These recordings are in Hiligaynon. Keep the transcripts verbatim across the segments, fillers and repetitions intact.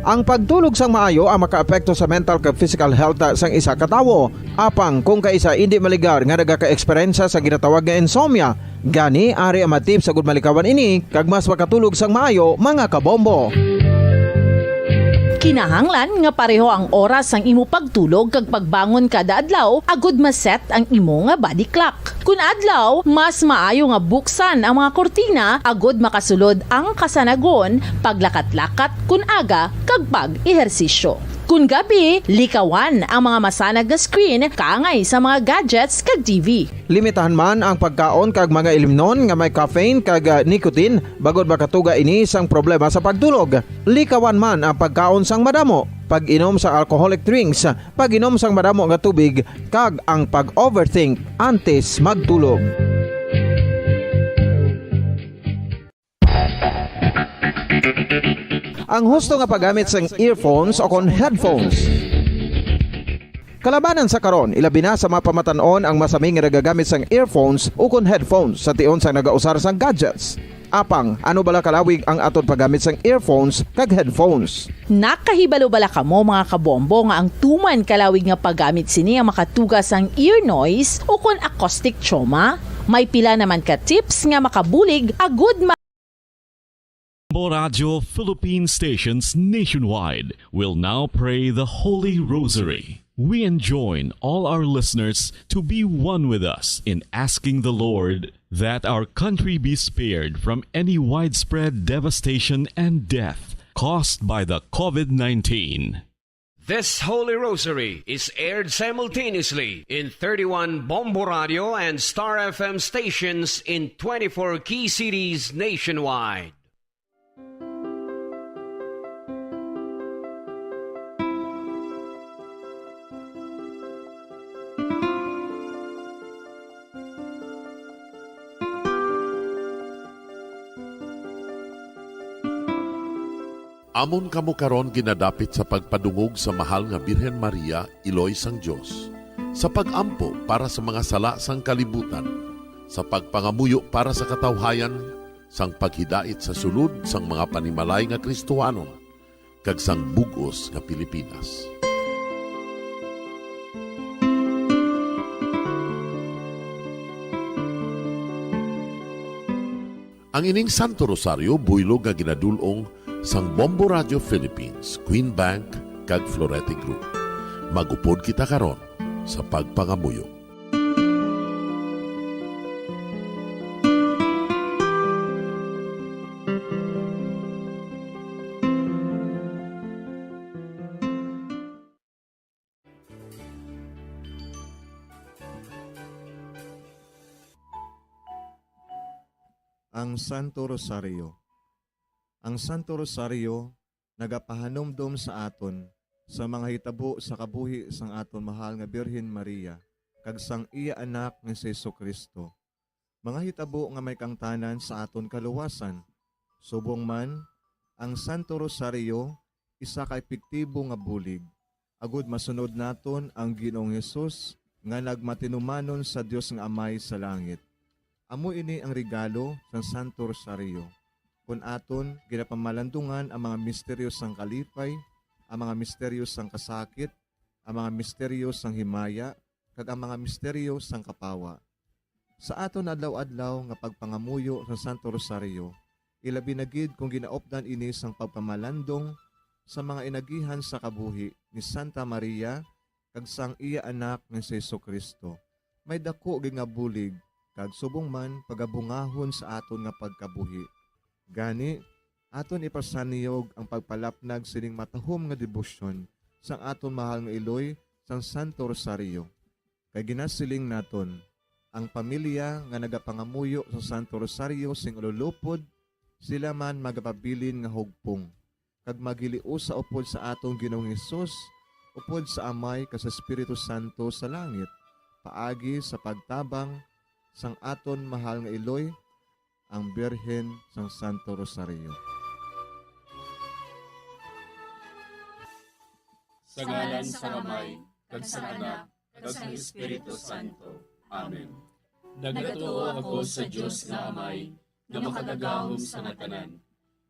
Ang pagtulog sang maayo ang makaapekto sa mental kag physical health sang isa ka tawo. Apang kung kaisa indi maligar nga nagakaeksperyensya sa ginatawag nga insomnia, gani ari ang mga tips agud malikawan ini kag mas makatulog sang maayo, mga kabombo. Kinahanglan nga pareho ang oras sang imo pagtulog kag pagbangon kada adlaw agud ma-set ang imo nga body clock. Kun adlaw, mas maayo nga buksan ang mga kurtina agud makasulod ang kasanagon, paglakat-lakat kun aga, kag pag-ehersisyo. Kun gabi, likawan ang mga masanag nga screen kaangay sa mga gadgets kag T V. Limitahan man ang pagkaon kag mga ilimnon nga may caffeine kag, ah, nicotine, bangod makatuga ini sang problema sa pagtulog. Likawan man ang pagkaon sang madamo, pag-inom sa alcoholic drinks, pag-inom sang madamo nga tubig, kag ang pag-overthink antes magtulog. Ang husto nga paggamit sang earphones o kon headphones. Kalabanan sa karon, ilabi na sa mga pamatan-on ang masami nga nagagamit sang earphones o kon headphones sa tion sang nagausar sang gadgets. Apang, ano bala kalawig ang aton paggamit sang earphones kag headphones? Nakahibalo bala kamo, mga kabombo, nga ang tuman kalawig nga paggamit sini ang makatuga sang ear noise o kon acoustic trauma? May pila naman ka tips nga makabulig agud ma- Bombo Radio Philippine stations nationwide will now pray the Holy Rosary. We enjoin all our listeners to be one with us in asking the Lord that our country be spared from any widespread devastation and death caused by the COVID nineteen. This Holy Rosary is aired simultaneously in thirty-one Bombo Radio and Star F M stations in twenty-four key cities nationwide. Amon kamo karon ginadapit sa pagpadungog sa mahal nga Birhen Maria, Iloy sang Dios, sa pag-ampo para sa mga sala sang kalibutan, sa pagpangamuyo para sa katawhayan, sang paghidait sa sulod sang mga panimalay nga Kristohanon, kag sang bug-os nga Pilipinas. Ang ining Santo Rosario buylog nga ginadul-ong sang Bombo Radio Philippines, Queen Bank, kag Florete Group. Mag-upod kita karon sa pagpangamuyo. Ang Santo Rosario. Ang Santo Rosario nagapahanumdom sa aton sa mga hitabo sa kabuhi sang aton mahal nga Birhen Maria kag sang iya Anak nga si Jesu-Cristo, mga hitabo nga may kaangtanan sa aton kaluwasan. Subong man, ang Santo Rosario isa ka epektibo nga bulig agud masunod naton ang Ginoong Hesus nga nagmatinumanon sa Dios nga Amay sa langit. Amo ini ang regalo sang Santo Rosario, kon aton ginapamalandungan ang mga misteryo sang kalipay, ang mga misteryo sang kasakit, ang mga misteryo sang himaya, kag ang mga misteryo sang kapawa. Sa aton adlaw-adlaw nga pagpangamuyo sang Santo Rosario, ilabi na gid kon ginaupdan ini sang pagpamalandong sa mga inagihan sa kabuhi ni Santa Maria kag sang iya Anak nga si Jesu-Cristo, may daku gid nga bulig kag subong man pagabungahon sa aton nga pagkabuhi. Gani, aton ipasaniyog ang pagpalapnag sining matahom nga debosyon sang aton mahal nga iloy sang Santo Rosario. Kay ginasiling naton, ang pamilya nga nagapangamuyo sa Santo Rosario sing ululupod, sila man magapabilin nga hugpong, kag maghiliusa upod sa aton Ginoong Hesus, upod sa Amay kag sa Espiritu Santo sa langit, paagi sa pagtabang sang aton mahal nga iloy, ang Birhen sang Santo Rosario. Sa ngalan sang Amay, kag sang Anak, kag sang Espiritu Santo. Amen. Nagatuo ako sa Dios nga Amay, nga Makagagahom sa nga tanan,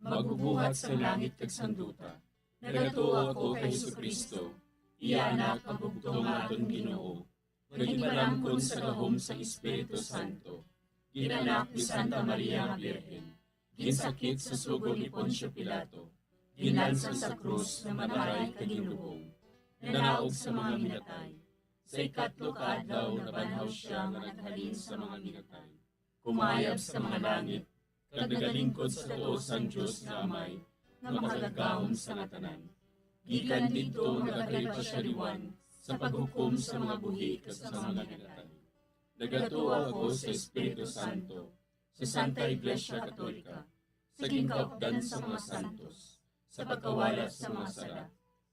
magbubuhat sa langit kag sang duta. Nagatuo ako kay Jesu-Cristo, iya Anak nga bugtong nga aton Ginoo, nga ginpalamkon sa gahom sang Espiritu Santo, ginanak ni Santa Maria nga Birhen, ginsakit sa sugo ni Poncio Pilato, ginlansang sa krus, namatay kag ginlubong, nanaog sa mga minatay. Sa ikatlo ka adlaw nabanhaw sia nga naghalin sa mga minatay, kumayab sa mga langit, kag nagalingkod sa tuo sang Dios nga Amay, nga makagagahom sa nga tanan. Gikan didto nagakari pa sia liwat sa paghukom sa mga buhi kag sa mga minatay. Nagatuo ako sa Espiritu Santo, sa Santa Iglesia Katolika, sa ginkaupdan sa mga santos, sa pagkawala sa mga sala,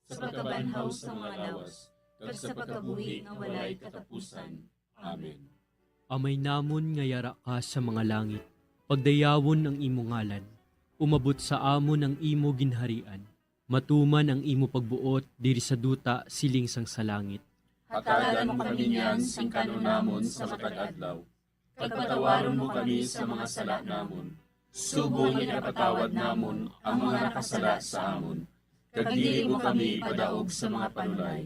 sa pagkabanhaw sa mga lawas, kag sa pagkabuhi nga walay katapusan. Amen. Amay namon nga yara ka sa mga langit, pagdayawon ang imo ngalan. Umabot sa amon ang imo ginharian. Matuman ang imo pagbuot diri sa duta siling sang sa langit. Hatagan mo kami niyan sing kan-on namon sa matag adlaw, kag patawaron mo kami sa mga sala namon, subong nga ginapatawad namon ang mga nakasala sa amon, kag dili mo kami ipadaog sa mga panulay.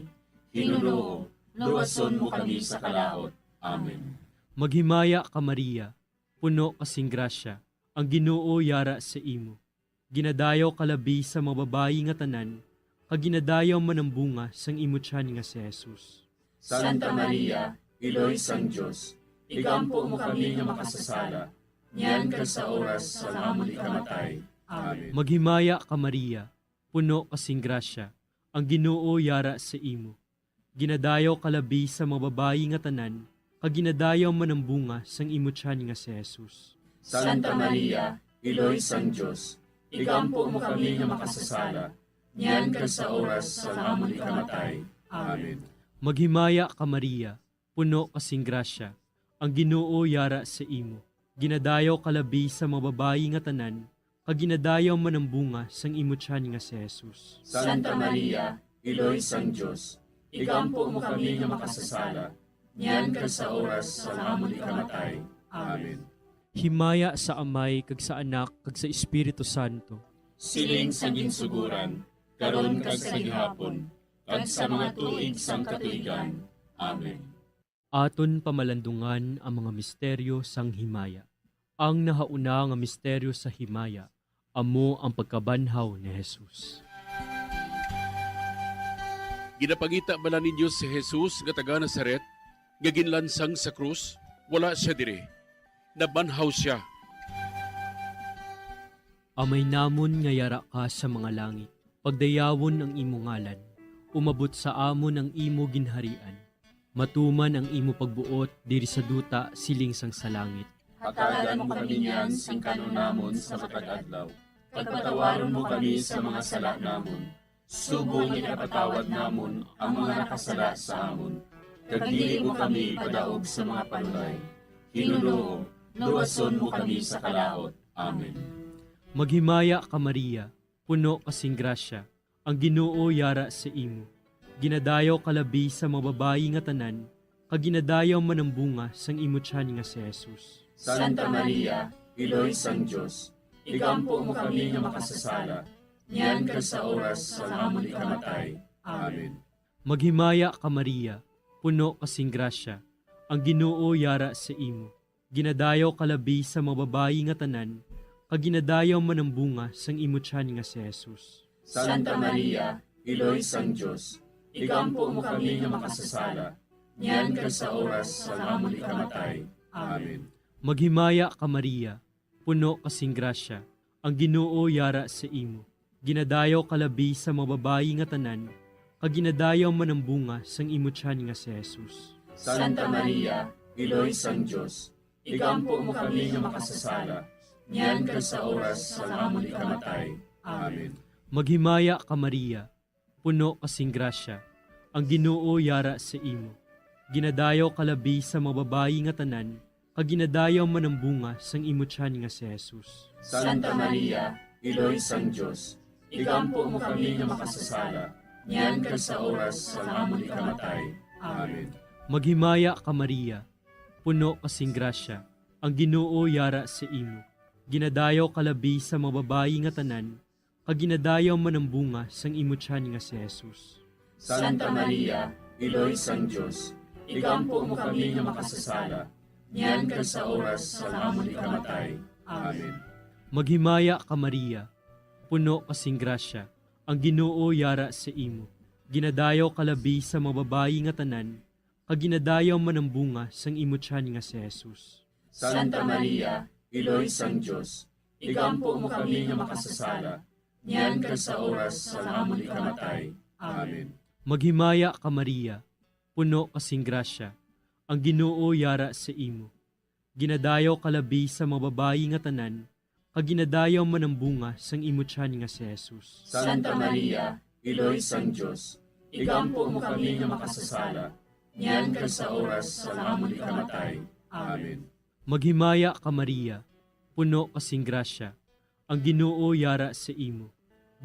Hinunoo, luwason mo kami sa kalaut. Amen. Maghimaya ka, Maria, puno ka sing grasya, ang Ginoo yara sa imo. Ginadayaw ka labi sa mga babayi nga tanan, kag ginadayaw man ang bunga sang imo tiyan nga si Jesus. Santa Maria, Iloy sang Dios, igampo mo kami nga makasasala, niyan kag sa oras sang amon ikamatay. Amen. Maghimaya ka, Maria, puno ka sing grasya, ang Ginoo yara sa imo. Ginadayaw ka labi sa mga babayi nga tanan, kag ginadayaw man ang bunga sang imo tiyan nga si Jesus. Santa Maria, Iloy sang Dios, igampo mo kami nga makasasala, niyan kag sa oras sang amon ikamatay. Amen. Maghimaya ka, Maria, puno ka sing grasya, ang Ginoo yara sa imo. Ginadayaw ka labi sa mga babayi nga tanan, kag ginadayaw man ang bunga sang imo tiyan nga si Jesus. Santa Maria, Iloy sang Dios, igampo mo kami nga makasasala, niyan kag sa oras sang amon ikamatay. Amen. Himaya sa Amay, kag sa Anak, kag sa Espiritu Santo. Siling sa ginsuguran, karon kag sa gihapon, kag sa mga tuig sang katuigan. Amen. Aton pamalandungan ang mga misteryo sang himaya. Ang nahauna nga misteryo sa himaya amo ang pagkabanhaw ni Jesus. Ginapangita bala ninyo si Jesus nga taga Nazaret, nga ginlansang sa krus? Wala sia diri. Nabanhaw sia. Amay namon nga yara ka sa mga langit, pagdayawon ang imo ngalan. Umabot sa amon ang imo ginharian. Matuman ang imo pagbuot diri sa duta siling sang sa langit. Hatagan mo kami niyan sing kan-on namon sa matag adlaw, kag patawaron mo kami sa mga sala namon, subong nga ginapatawad namon ang mga nakasala sa amon, kag dili mo kami ipadaog sa mga panulay. Ginoo, luwason mo kami sa kalaut. Amen. Maghimaya ka, Maria, puno ka sing grasya, ang Ginoo yara sa imo. Ginadayaw ka labi sa mga babayi nga tanan, kag ginadayaw man ang bunga sang imo tiyan nga si Jesus. Santa Maria, Iloy sang Dios, igampo mo kami nga makasasala, niyan kag sa oras sang amon ikamatay. Amen. Maghimaya ka, Maria, puno ka sing grasya, ang Ginoo yara sa imo. Ginadayaw ka labi sa mga babayi nga tanan, kag ginadayaw man ang bunga sang imo tiyan nga si Jesus. Santa Maria, Iloy sang Dios, igampo mo kami nga makasasala, niyan kag sa oras sang amon ikamatay. Amen. Maghimaya ka, Maria, puno ka sing grasya, ang Ginoo yara sa imo. Ginadayaw ka labi sa mga babayi nga tanan, kag ginadayaw man ang bunga sang imo tiyan nga si Jesus. Santa Maria, Iloy sang Dios, igampo mo kami nga makasasala, niyan kag sa oras sang amon ikamatay. Amen. Maghimaya ka, Maria, puno ka sing grasya, ang Ginoo yara sa imo. Ginadayaw ka labi sa mga babayi nga tanan, kag ginadayaw man ang bunga sang imo tiyan nga si Jesus. Santa Maria, Iloy sang Dios, igampo mo kami nga makasasala, niyan kag sa oras sang amon ikamatay. Amen. Maghimaya ka, Maria, puno ka sing grasya, ang Ginoo yara sa imo. Ginadayaw ka labi sa mga babayi nga tanan, kag ginadayaw man ang bunga sang imo tiyan nga si Jesus. Santa Maria, Iloy sang Dios, igampo mo kami nga makasasala, niyan kag sa oras sang amon ikamatay. Amen. Maghimaya ka, Maria, puno ka sing grasya, ang Ginoo yara sa imo. Ginadayaw ka labi sa mga babayi nga tanan, kag ginadayaw man ang bunga sang imo tiyan nga si Jesus. Santa Maria, Iloy sang Dios, igampo mo kami nga makasasala, niyan kag sa oras sang amon ikamatay. Amen. Maghimaya ka, Maria, puno ka sing grasya, ang Ginoo yara sa imo. Ginadayaw ka labi sa mga babayi nga tanan, kag ginadayaw man ang bunga sang imo tiyan nga si Jesus. Santa Maria, Iloy sang Dios, igampo mo kami nga makasasala, niyan kag sa oras sang amon ikamatay. Amen. Maghimaya ka, Maria, puno ka sing grasya, ang Ginoo yara sa imo.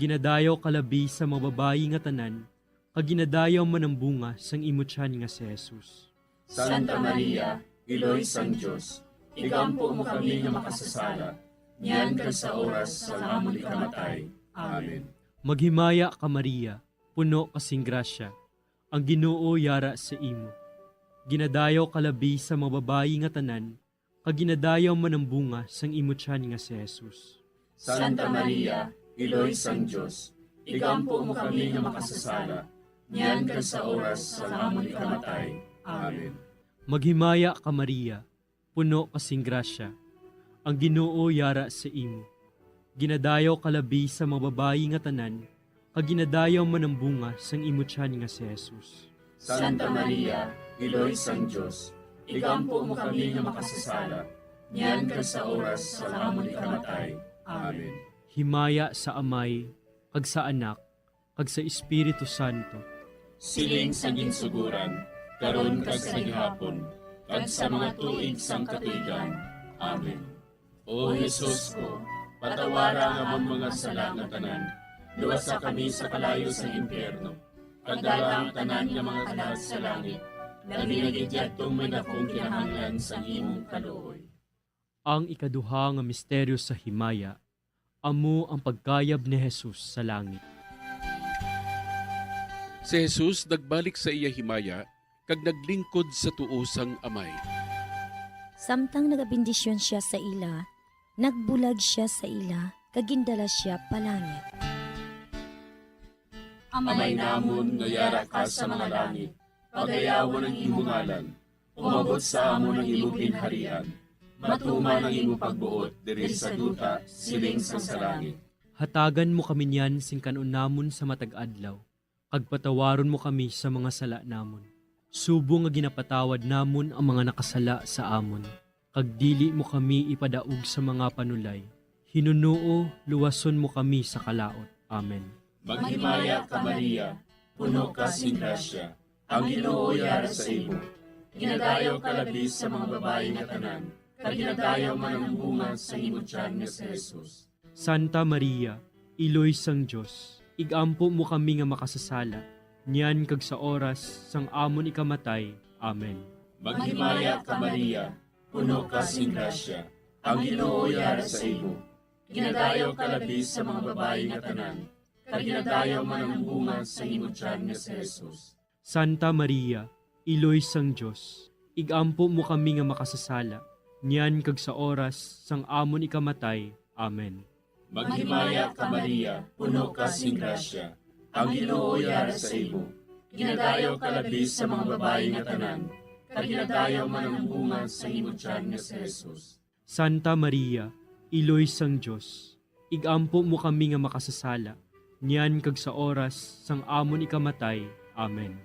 Ginadayaw ka labi sa mga babayi nga tanan, kag ginadayaw man ang bunga sang imo tiyan nga si Jesus. Santa Maria, Iloy sang Dios, igampo mo kami nga makasasala, niyan kag sa oras sang amon ikamatay. Amen. Maghimaya ka, Maria, puno ka sing grasya, ang Ginoo yara sa imo. Ginadayaw ka labi sa mga babayi nga tanan, kag ginadayaw man ang bunga sang imo tiyan nga si Jesus. Santa Maria, Iloy sang Dios, igampo mo kami nga makasasala, niyan kag sa oras sang amon ikamatay. Amen. Maghimaya ka, Maria, puno ka sing grasya, ang Ginoo yara sa imo. Ginadayaw ka labi sa mga babayi nga tanan, kag ginadayaw man ang bunga sang imo tiyan nga si Jesus. Santa Maria, Iloy sang Dios, igampo mo kami nga makasasala, niyan kag sa oras sang amon ikamatay. Amen. Himaya sa Amay, kag sa Anak, kag sa Espiritu Santo. Siling sa ginsuguran, karon kag sa gihapon, kag sa mga tuig sang katuigan. Amen. O Jesus ko, patawara ang amon mga sala nga tanan, luwasa kami sa kalayo sang impyerno, kag dala ang tanan nga mga kalag sa langit, labi na gid yadtong may dakong kinahanglan sang imong kaluoy. Ang ikaduha nga misteryo sa himaya, amo ang pagkayab ni Jesus sa langit. Si Jesus nagbalik sa iya himaya kag naglingkod sa tuo sang Amay. Samtang nagabendisyon sia sa ila, nagbulag sia sa ila kag gindala sia pa langit. Amay namon nga yara ka sa mga langit, pagayawon ang imo ngalan. Umabot sa amon ang imo ginharian. Matuman ang imo pagbuot diri sa duta, siling sang sa langit. Hatagan mo kami niyan sing kan-on namon sa matag adlaw, kag patawaron mo kami sa mga sala namon, subong nga ginapatawad namon ang mga nakasala sa amon. Kag dili mo kami ipadaog sa mga panulay. Hinunoo, luwason mo kami sa kalaut. Amen. Maghimaya ka, Maria, puno ka sing grasya, ang Ginoo yara sa imo. Ginadayaw ka labi sa mga babayi nga tanan, kag ginadayaw man ang bunga sa imo tiyan nga si Jesus. Santa Maria, Iloy sang Dios, ig-ampo mo kami nga makasasala, niyan kag sa oras sang amon ikamatay. Amen. Maghimaya ka, Maria, puno ka sing grasya, ang Ginoo yara sa imo. Ginadayaw ka labi sa mga babayi nga tanan, kag ginadayaw man ang bunga sa imo tiyan nga si Jesus. Santa Maria, Iloy sang Dios, ig-ampo mo kami nga makasasala, niyan kag sa oras sang amon ikamatay. Amen. Maghimaya ka, Maria, puno ka sing grasya, ang Ginoo yara sa imo. Ginadayaw ka labi sa mga babayi nga tanan, kag ginadayaw man ang bunga sa imo tiyan nga si Jesus. Santa Maria, Iloy sang Dios, ig-ampo mo kami nga makasasala, niyan kag sa oras sang amon ikamatay. Amen.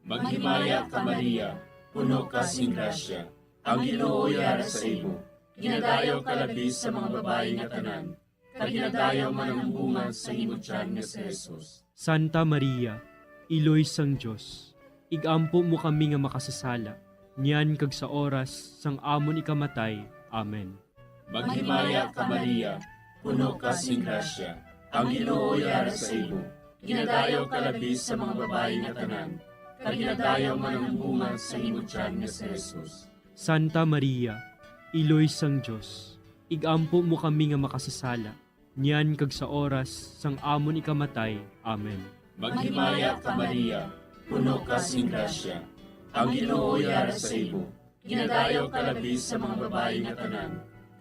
Maghimaya ka, Maria, puno ka sing grasya, ang Ginoo yara sa imo. Ginadayaw ka labi sa mga babayi nga tanan, kag ginadayaw man ang bunga sa imo tiyan nga si Jesus. Santa Maria, Iloy sang Dios, ig-ampo mo kami nga makasasala, niyan kag sa oras sang amon ikamatay. Amen. Maghimaya ka, Maria, puno ka sing grasya, ang Ginoo yara sa imo. Ginadayaw ka labi sa mga babayi nga tanan, kag ginadayaw man ang bunga sa imo tiyan nga si Jesus. Santa Maria, Iloy sang Dios, igampo mo kami nga makasasala, niyan kag sa oras sang amon ikamatay. Amen. Maghimaya ka, Maria, puno ka sing grasya, ang Ginoo yara sa imo. Ginadayaw ka labi sa mga babayi nga tanan,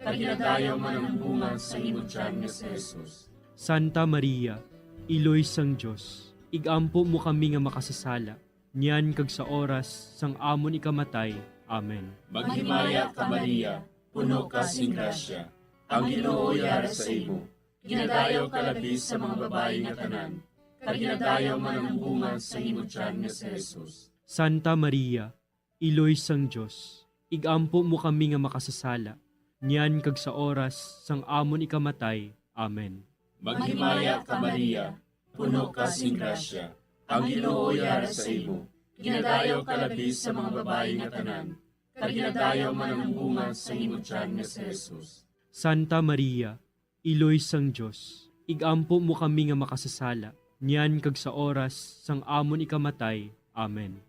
kag ginadayaw man ang bunga sa imo tiyan nga si Jesus. Santa Maria, Iloy sang Dios, igampo mo kami nga makasasala, niyan kag sa oras sang amon ikamatay. Amen. Maghimaya ka, Maria, puno ka sing grasya, ang Ginoo yara sa imo. Ginadayaw ka labi sa mga babayi nga tanan, kag ginadayaw man ang bunga sa imo tiyan nga si Jesus. Santa Maria, Iloy sang Dios, igampo mo kami nga makasasala, niyan kag sa oras sang amon ikamatay. Amen. Maghimaya ka, Maria, puno ka sing grasya, ang Ginoo yara sa imo. Ginadayaw ka labi sa mga babayi nga tanan, kag ginadayaw man ang bunga sa imo tiyan nga si Jesus. Santa Maria, Iloy sang Dios, igampo mo kami nga makasasala, niyan kag sa oras sang amon ikamatay. Amen.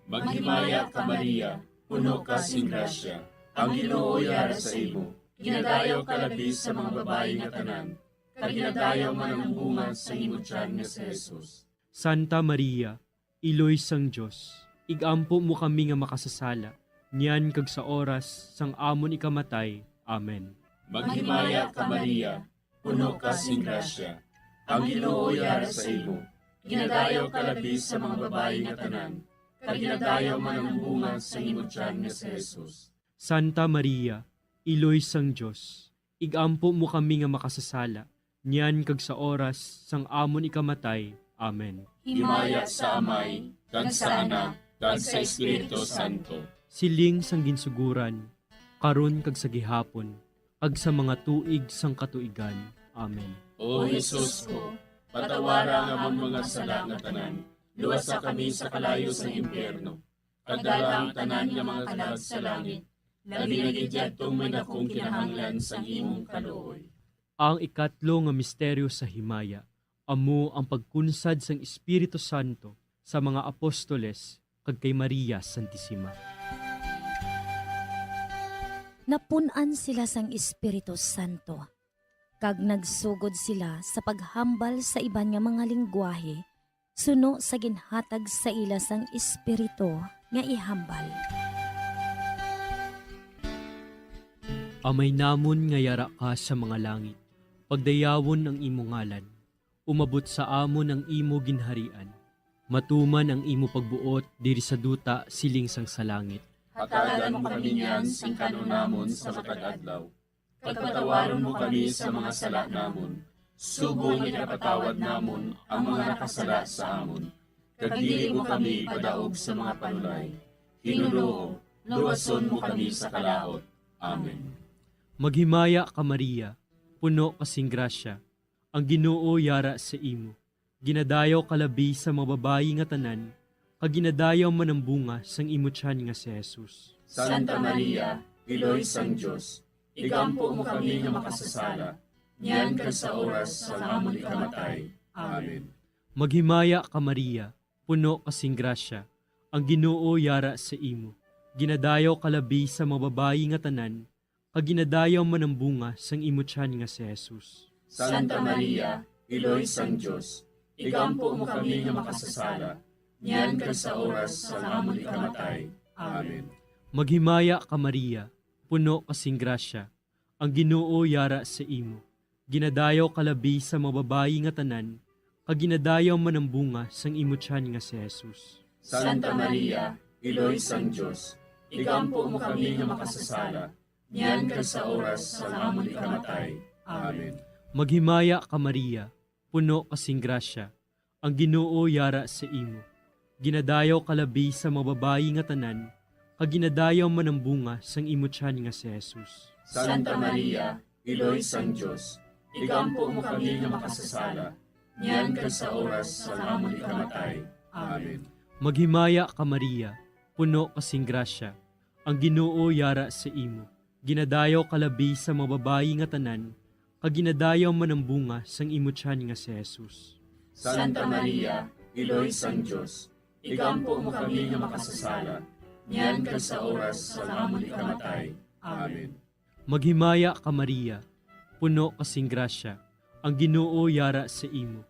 Maghimaya ka, Maria, puno ka sing grasya, ang Ginoo yara sa imo. Ginadayaw ka labi sa mga babayi nga tanan, kag ginadayaw man ang bunga sa imo tiyan nga si Jesus. Santa Maria, Iloy sang Dios, igampo mo kami nga makasasala, niyan kag sa oras sang amon ikamatay. Amen. Maghimaya ka, Maria, puno ka sing grasya, ang Ginoo yara sa imo. Ginadayaw ka labi sa mga babayi nga tanan, kag ginadayaw man ang bunga sa imo tiyan nga si Jesus. Santa Maria, Iloy sang Dios, igampo mo kami nga makasasala, niyan kag sa oras sang amon ikamatay. Amen. Himaya sa Amay, kag sa Anak, kag sa Espiritu Santo. Siling sang ginsuguran, karon kag sa gihapon, kag sa mga tuig sang katuigan. Amen. O Jesus ko, patawara ang amon mga sala nga tanan, luwasa kami sa kalayo sang impyerno, kag dala ang tanan nga mga kalag sa langit, labi na gid yadtong may dakong kinahanglan sang imong kaluoy. Ang ikatlo nga misteryo sa himaya amo ang pagkunsad sang Espiritu Santo sa mga apostoles kag kay Maria Santisima. Napun-an sila sang Espiritu Santo, kag nagsugod sila sa paghambal sa iban nga mga linggwahe suno sa ginhatag sa ila sang Espiritu nga ihambal. Amay namon nga yara ka sa mga langit, pagdayawon ang imo ngalan. Umabot sa amon ang imo ginharian. Matuman ang imo pagbuot diri sa duta siling sang sa langit. Hatagan mo kami niyan sing kan-on namon sa matag adlaw. Kag patawaron mo kami sa mga sala namon, subong nga ginapatawad namon ang mga nakasala sa amon. Kag dili mo kami ipadaog sa mga panulay. Hinunoo, luwason mo kami sa kalaut. Amen. Maghimaya ka, Maria, puno ka sing grasya, ang Ginoo yara sa imo. Ginadayaw ka labi sa mga babayi nga tanan, kag ginadayaw man ang bunga sang imo tiyan nga si Jesus. Santa Maria, Iloy sang Dios, igampo mo kami nga makasasala, niyan kag sa oras sang amon ikamatay. Amen. Maghimaya ka, Maria, puno ka sing grasya, ang Ginoo yara sa imo. Ginadayaw ka labi sa mga babayi nga tanan, kag ginadayaw man ang bunga sang imo tiyan nga si Jesus. Santa Maria, Iloy sang Dios, igampo mo kami nga makasasala, niyan kag sa oras sang amon ikamatay. Amen. Maghimaya ka, Maria, puno ka sing grasya, ang Ginoo yara sa imo. Ginadayaw ka labi sa mga babayi nga tanan, kag ginadayaw man ang bunga sang imo tiyan nga si Jesus. Santa Maria, Iloy sang Dios, igampo mo kami nga makasasala, niyan kag sa oras sang amon ikamatay. Amen. Maghimaya ka, Maria, puno ka sing grasya, ang Ginoo yara sa imo. Ginadayaw ka labi sa mga babayi nga tanan, kag ginadayaw man ang bunga sang imo tiyan nga si Jesus. Santa Maria, Iloy sang Dios, igampo mo kami nga makasasala, niyan kag sa oras sang amon ikamatay. Amen. Maghimaya ka, Maria, puno ka sing grasya, ang Ginoo yara sa imo. Ginadayaw ka labi sa mga babayi nga tanan, kag ginadayaw man ang bunga sang imo tiyan nga si Jesus. Santa Maria, Iloy sang Dios, igampo mo kami nga makasasala, niyan kag sa oras sang amon ikamatay. Amen. Maghimaya ka, Maria, puno ka sing grasya, ang Ginoo yara sa imo.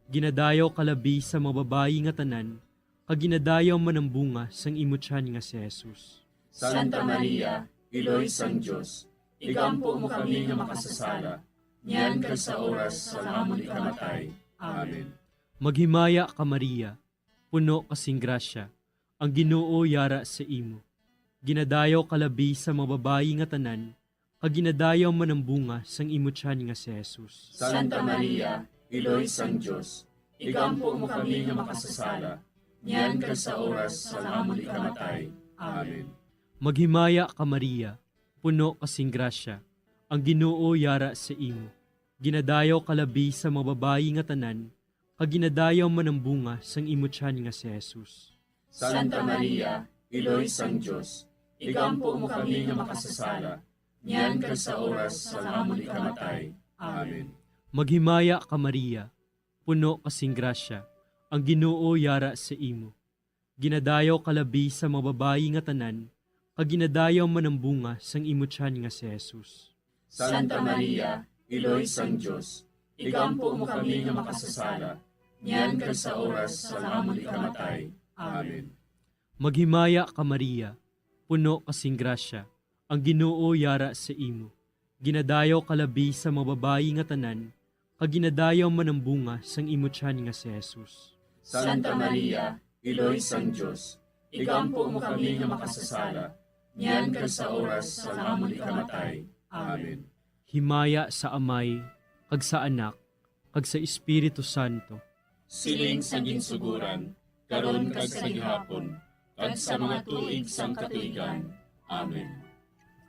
Ginadayaw ka labi sa mga babayi nga tanan, kag ginadayaw man ang bunga sang imo tiyan nga si Jesus. Santa Maria, Iloy sang Dios, igampo mo kami nga makasasala, niyan kag sa oras sang amon ikamatay. Amen. Maghimaya ka, Maria, puno ka sing grasya, ang Ginoo yara sa imo. Ginadayaw ka labi sa mga babayi nga tanan, kag ginadayaw man ang bunga sang imo tiyan nga si Jesus. Santa Maria, Iloy sang Dios, igampo mo kami nga makasasala, niyan kag sa oras sang amon ikamatay. Amen. Maghimaya ka, Maria, puno ka sing grasya, ang Ginoo yara sa imo. Ginadayaw ka labi sa mga babayi nga tanan, kag ginadayaw man ang bunga sang imo tiyan nga si Jesus. Santa Maria, Iloy sang Dios, igampo mo kami nga makasasala, niyan kag sa oras sang amon ikamatay. Amen. Maghimaya ka, Maria, puno ka sing grasya, ang Ginoo yara sa imo. Ginadayaw ka labi sa mga babayi nga tanan, kag ginadayaw man ang bunga sang imo tiyan nga si Jesus. Santa Maria, Iloy sang Dios, igampo mo kami nga makasasala, niyan kag sa oras sang amon ikamatay. Amen. Maghimaya ka, Maria, puno ka sing grasya, ang Ginoo yara sa imo. Ginadayaw ka labi sa mga babayi nga tanan, kag ginadayaw man ang bunga sang imo tiyan nga si Jesus. Santa Maria, Iloy sang Dios, igampo mo kami nga makasasala, niyan kag sa oras sang amon ikamatay. Amen. Himaya sa Amay, kag sa Anak, kag sa Espiritu Santo. Siling sa ginsuguran, karon kag sa gihapon, kag sa mga tuig sang katuigan. Amen.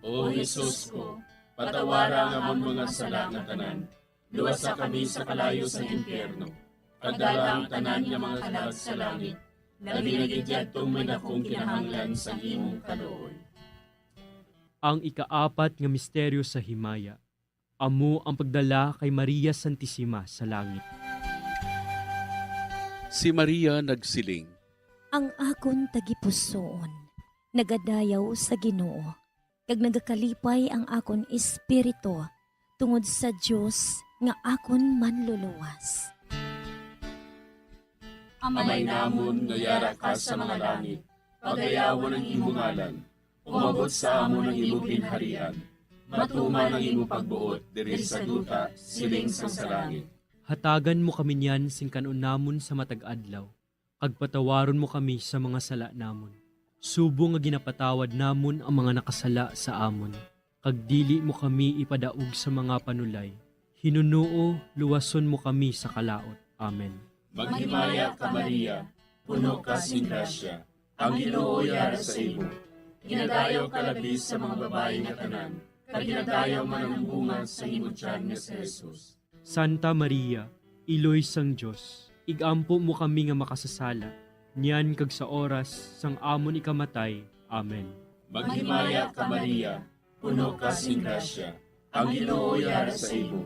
O Jesus ko, patawara ang amon mga sala nga tanan, luwasa kami sa kalayo sa impyerno, kag dala ang tanan nga mga kalag sa langit, labi na gid yadtong may dakong kinahanglan sang imong kaluoy. Ang ikaapat nga misteryo sa himaya, amo ang pagdala kay Maria Santisima sa langit. Si Maria nagsiling, Ang akon tagipusoon nagadayaw sa Ginoo, kag nagakalipay ang akon espiritu tungod sa Dios nga akon Manluluwas. Amay namon nga yara ka sa mga langit, pagayawon ang imo ngalan. Umabot sa amon ang imo ginharian. Matuman ang imo pagbuot diri sa duta, siling sang sa langit. Hatagan mo kami niyan sing kan-on namon sa matag adlaw, kag patawaron mo kami sa mga sala namon, subong nga ginapatawad namon ang mga nakasala sa amon, kag dili mo kami ipadaog sa mga panulay. Hinunoo, luwason mo kami sa kalaut. Amen. Maghimaya ka, Maria, puno ka sing grasya, ang Ginoo yara sa imo. Ginadayaw ka labi sa mga babayi nga tanan, kag ginadayaw man ang bunga sa imo tiyan nga si Jesus. Santa Maria, Iloy sang Dios, ig-ampo mo kami nga makasasala, niyan kag sa oras sang amon ikamatay. Amen. Maghimaya ka, Maria, puno ka sing grasya, ang Ginoo yara sa imo.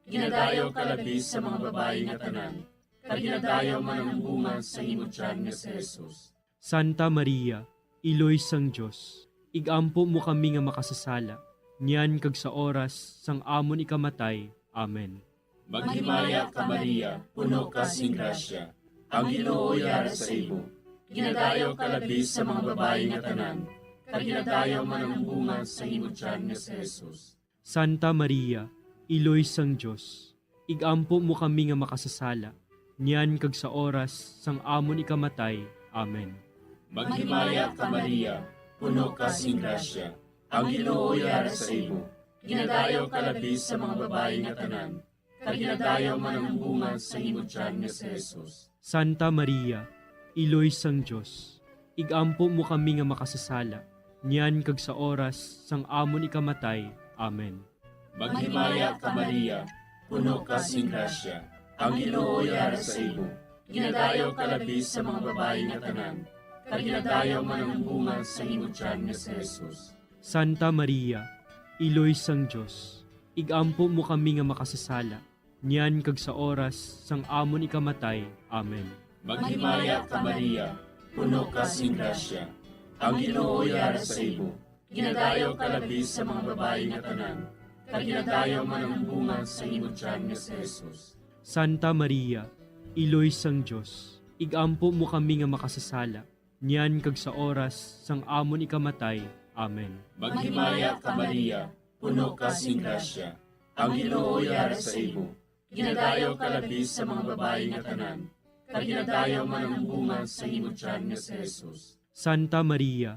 Ginadayaw ka labi sa mga babayi nga tanan, kag ginadayaw man ang bunga sa imo tiyan nga si Jesus. Santa Maria, Iloy sang Dios, ig-ampo mo kami nga makasasala, niyan kag sa oras sang amon ikamatay. Amen. Maghimaya ka, Maria, puno ka sing grasya, ang Ginoo yara sa imo. Ginadayaw ka labi sa mga babayi nga tanan, kag ginadayaw man ang bunga sa imo tiyan nga si Jesus. Santa Maria, Iloy sang Dios, ig-ampo mo kami nga makasasala, niyan kag sa oras sang amon ikamatay. Amen. Maghimaya ka, Maria, puno ka sing grasya, ang Ginoo yara sa imo. Ginadayaw ka labi sa mga babayi nga tanan, kag ginadayaw man ang bunga sa imo tiyan nga si Jesus. Santa Maria, Iloy sang Dios, ig-ampo mo kami nga makasasala, niyan kag sa oras sang amon ikamatay. Amen. Maghimaya ka, Maria, puno ka sing grasya, ang Ginoo yara sa imo. Ginadayaw ka labi sa mga babayi nga tanan, kag ginadayaw man ang bunga sa imo tiyan nga si Jesus. Santa Maria, Iloy sang Dios, ig-ampo mo kami nga makasasala, niyan kag sa oras sang amon ikamatay. Amen. Maghimaya ka, Maria, puno ka sing grasya, ang Ginoo yara sa imo. Ginadayaw ka labi sa mga babayi nga tanan, kag ginadayaw man ang bunga sa imo tiyan nga si Jesus. Santa Maria, Iloy sang Dios, igampo mo kami nga makasasala, niyan kag sa oras sang amon ikamatay. Amen. Maghimaya ka, Maria, puno ka sing grasya. Ang Ginoo yara sa imo. Ginadayaw ka labi sa mga babayi nga tanan, kag ginadayaw man ang bunga sa imo tiyan nga si Jesus. Santa Maria,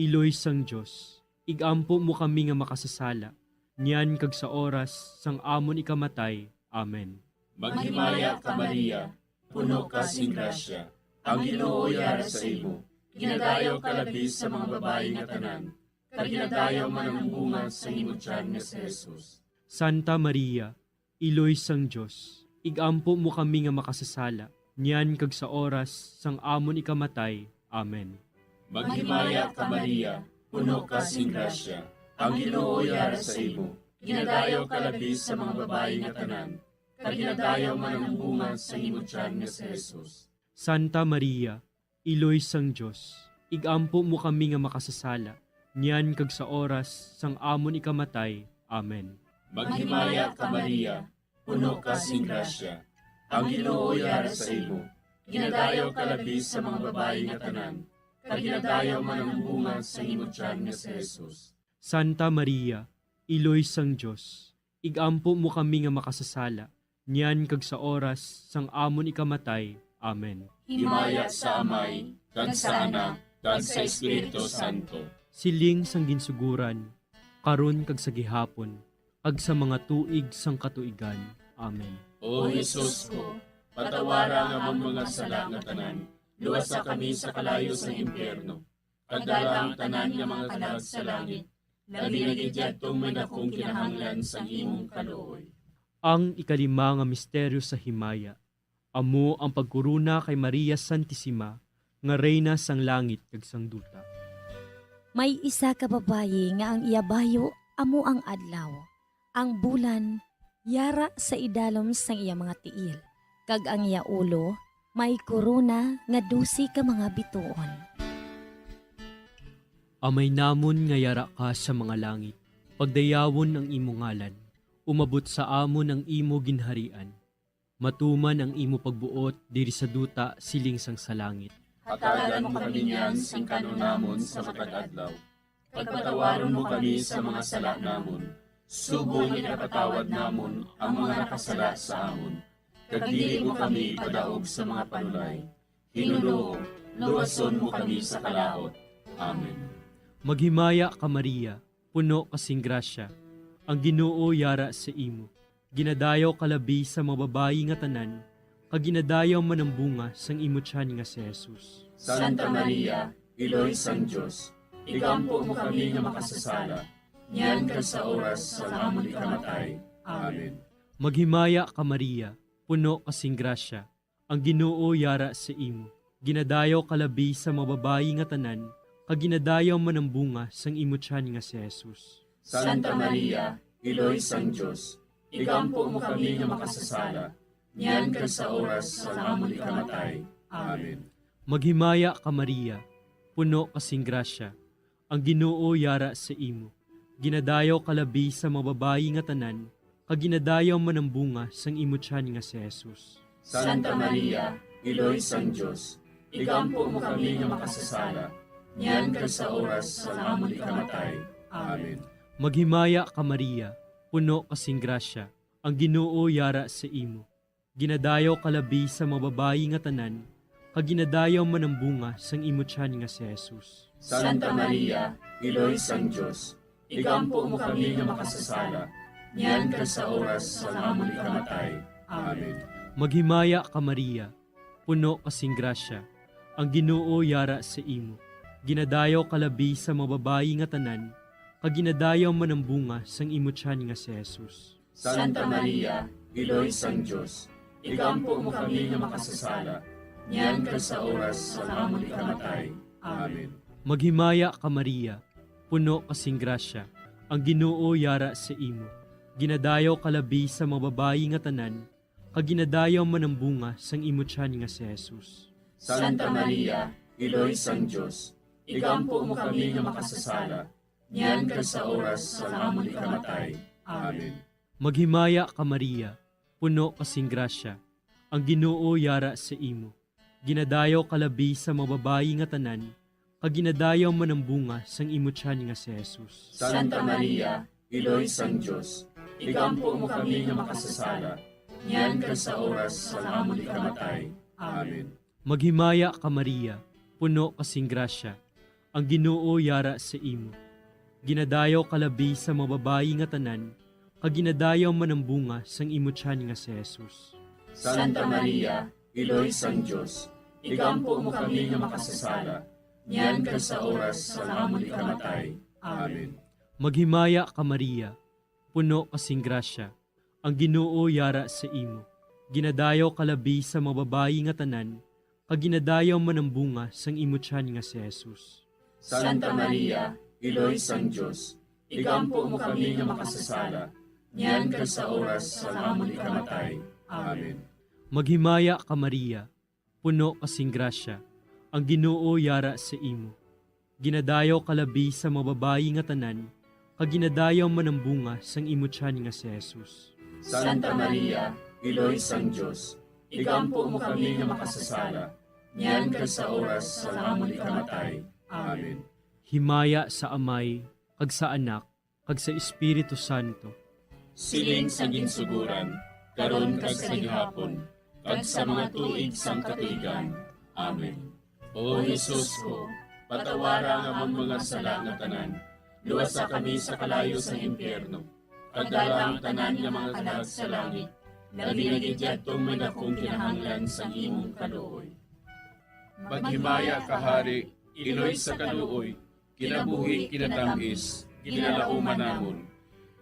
Iloy sang Dios, igampo mo kami nga makasasala, niyan kag sa oras sang amon ikamatay. Amen. Maghimaya ka, Maria, puno ka sing grasya. Ang Ginoo yara sa imo. Ginadayaw ka labi sa mga babayi nga tanan, kag ginadayaw man ang bunga sa imo tiyan nga si Jesus. Santa Maria, Iloy sang Dios, igampo mo kami nga makasasala, niyan kag sa oras sang amon ikamatay. Amen. Maghimaya ka, Maria, puno ka sing grasya. Ang Ginoo yara sa imo. Ginadayaw ka labi sa mga babayi nga tanan, kag ginadayaw man ang bunga sa imo tiyan nga si Jesus. Santa Maria, Iloy sang Dios, igampo mo kami nga makasasala, niyan kag sa oras sang amon ikamatay. Amen. Maghimaya ka, Maria, puno ka sing grasya. Ang Ginoo yara sa imo. Ginadayaw ka labi sa mga babayi nga tanan, kag ginadayaw man ang bunga sa imo tiyan nga si Jesus. Santa Maria, Iloy sang Dios, igampo mo kami nga makasasala, niyan kag sa oras sang amon ikamatay. Amen. Himaya sa Amay, kag sa Anak, kag sa Espiritu Santo. Siling sang ginsuguran, karon kag sa gihapon, kag sa mga tuig sang katuigan. Amen. O Jesus ko, patawara ang amon mga sala nga tanan, luwasa kami sa kalayo sang impyerno, kag dala ang tanan nga mga kalag sa langit, labi na gid yadtong may dakong kinahanglan sang imong kaluoy. Ang ikalima nga misteryo sa himaya, amo ang pagkorona kay Maria Santisima nga Reyna sang langit kag sang duta. May isa ka babayi nga ang iya bayo amo ang adlaw, ang bulan yara sa idalom sang iya mga tiil, kag ang iya ulo may korona nga dose ka mga bituon. Amay namon nga yara ka sa mga langit, pagdayawon ang imo ngalan, umabot sa amon ang imo ginharian, matuman ang imo pagbuot diri sa duta siling sang sa langit. Hatagan mo kami niyan sing kan-on namon sa matag adlaw. Pagpatawaron mo kami sa mga sala namon, subong nga ginapatawad namon ang mga nakasala sa amon. Kag dili mo kami ipadaog sa mga panulay. Ginoo, luwason mo kami sa kalaut. Amen. Maghimaya ka, Maria, puno ka sing grasya. Ang Ginoo yara sa imo. Ginadayaw ka labi sa mga babayi nga tanan, kag ginadayaw man ang bunga sang imo tiyan nga si Jesus. Santa Maria, Iloy sang Dios, igampo mo kami nga makasasala, niyan kag sa oras sang amon ikamatay. Amen. Maghimaya ka, Maria, puno ka sing grasya, ang Ginoo yara sa imo. Ginadayaw ka labi sa mga babayi nga tanan, kag ginadayaw man ang bunga sang imo tiyan nga si Jesus. Santa Maria, Iloy sang Dios, igampo mo kami nga makasasala, niyan kag sa oras sang amon ikamatay. Amen. Maghimaya ka, Maria, puno ka sing grasya, ang Ginoo yara sa imo. Ginadayaw ka labi sa mga babayi nga tanan, kag ginadayaw man ang bunga sang imo tiyan nga si Jesus. Santa Maria, Iloy sang Dios, igampo mo kami nga makasasala, niyan kag sa oras sang amon ikamatay. Amen. Maghimaya ka, Maria, puno ka sing grasya, ang Ginoo yara sa imo. Ginadayaw ka labi sa mga babayi nga tanan, kag ginadayaw man ang bunga sang imo tiyan nga si Jesus. Santa Maria, Iloy sang Dios, igampo mo kami nga makasasala, niyan kag sa oras sang amon ikamatay. Amen. Maghimaya ka, Maria, puno ka sing grasya, ang Ginoo yara sa imo. Ginadayaw ka labi sa mga babayi nga tanan, kag ginadayaw man ang bunga sang imo tiyan nga si Jesus. Santa Maria, Iloy sang Dios, igampo mo kami nga makasasala, niyan kag sa oras sang amon ikamatay. Amen. Maghimaya ka, Maria, puno ka sing grasya, ang Ginoo yara sa imo. Ginadayaw ka labi sa mga babayi nga tanan, kag ginadayaw man ang bunga sang imo tiyan nga si Jesus. Santa Maria, Iloy sang Dios, igampo mo kami nga makasasala, niyan kag sa oras sang amon ikamatay. Amen. Maghimaya ka, Maria, puno ka sing grasya, ang Ginoo yara sa imo. Ginadayaw ka labi sa mga babayi nga tanan, kag ginadayaw man ang bunga sang imo tiyan nga si Jesus. Santa Maria, Iloy sang Dios, igampo mo kami nga makasasala, niyan kag sa oras sang amon ikamatay. Amen. Maghimaya ka, Maria, puno ka sing grasya, ang Ginoo yara sa imo. Ginadayaw ka labi sa mga babayi nga tanan, kag ginadayaw man ang bunga sang imo tiyan nga si Jesus. Santa Maria, Iloy sang Dios, igampo mo kami nga makasasala, niyan kag sa oras sang amon ikamatay. Amen. Maghimaya ka, Maria, puno ka sing grasya, ang Ginoo yara sa imo. Ginadayaw ka labi sa mga babayi nga tanan, kag ginadayaw man ang bunga sang imo tiyan nga si Jesus. Santa Maria, Iloy sang Dios, igampo mo kami nga makasasala, niyan kag sa oras sang amon ikamatay. Amen. Maghimaya ka, Maria, puno ka sing grasya, ang Ginoo yara sa imo. Ginadayaw ka labi sa mga babayi nga tanan, kag ginadayaw man ang bunga sang imo tiyan nga si Jesus. Santa Maria, Iloy sang Dios, igampo mo kami nga makasasala, niyan kag sa oras sang amon ikamatay. Amen. Himaya sa Amay, kag sa Anak, kag sa Espiritu Santo. Siling sa ginsugoran, karon kag sa gihapon, kag sa mga tuig sang katuigan. Amen. O Jesus ko, patawara ang amon mga sala nga tanan, luwasa kami sa kalayo sang impyerno, kag dala ang tanan nga mga kalag sa langit, labi na gid yadtong may dakong kinahanglan sang imong kaluoy. Maghimaya ka, Hari, Iloy sa kaluoy, kinabuhi, kinatamis, ginalauman namon.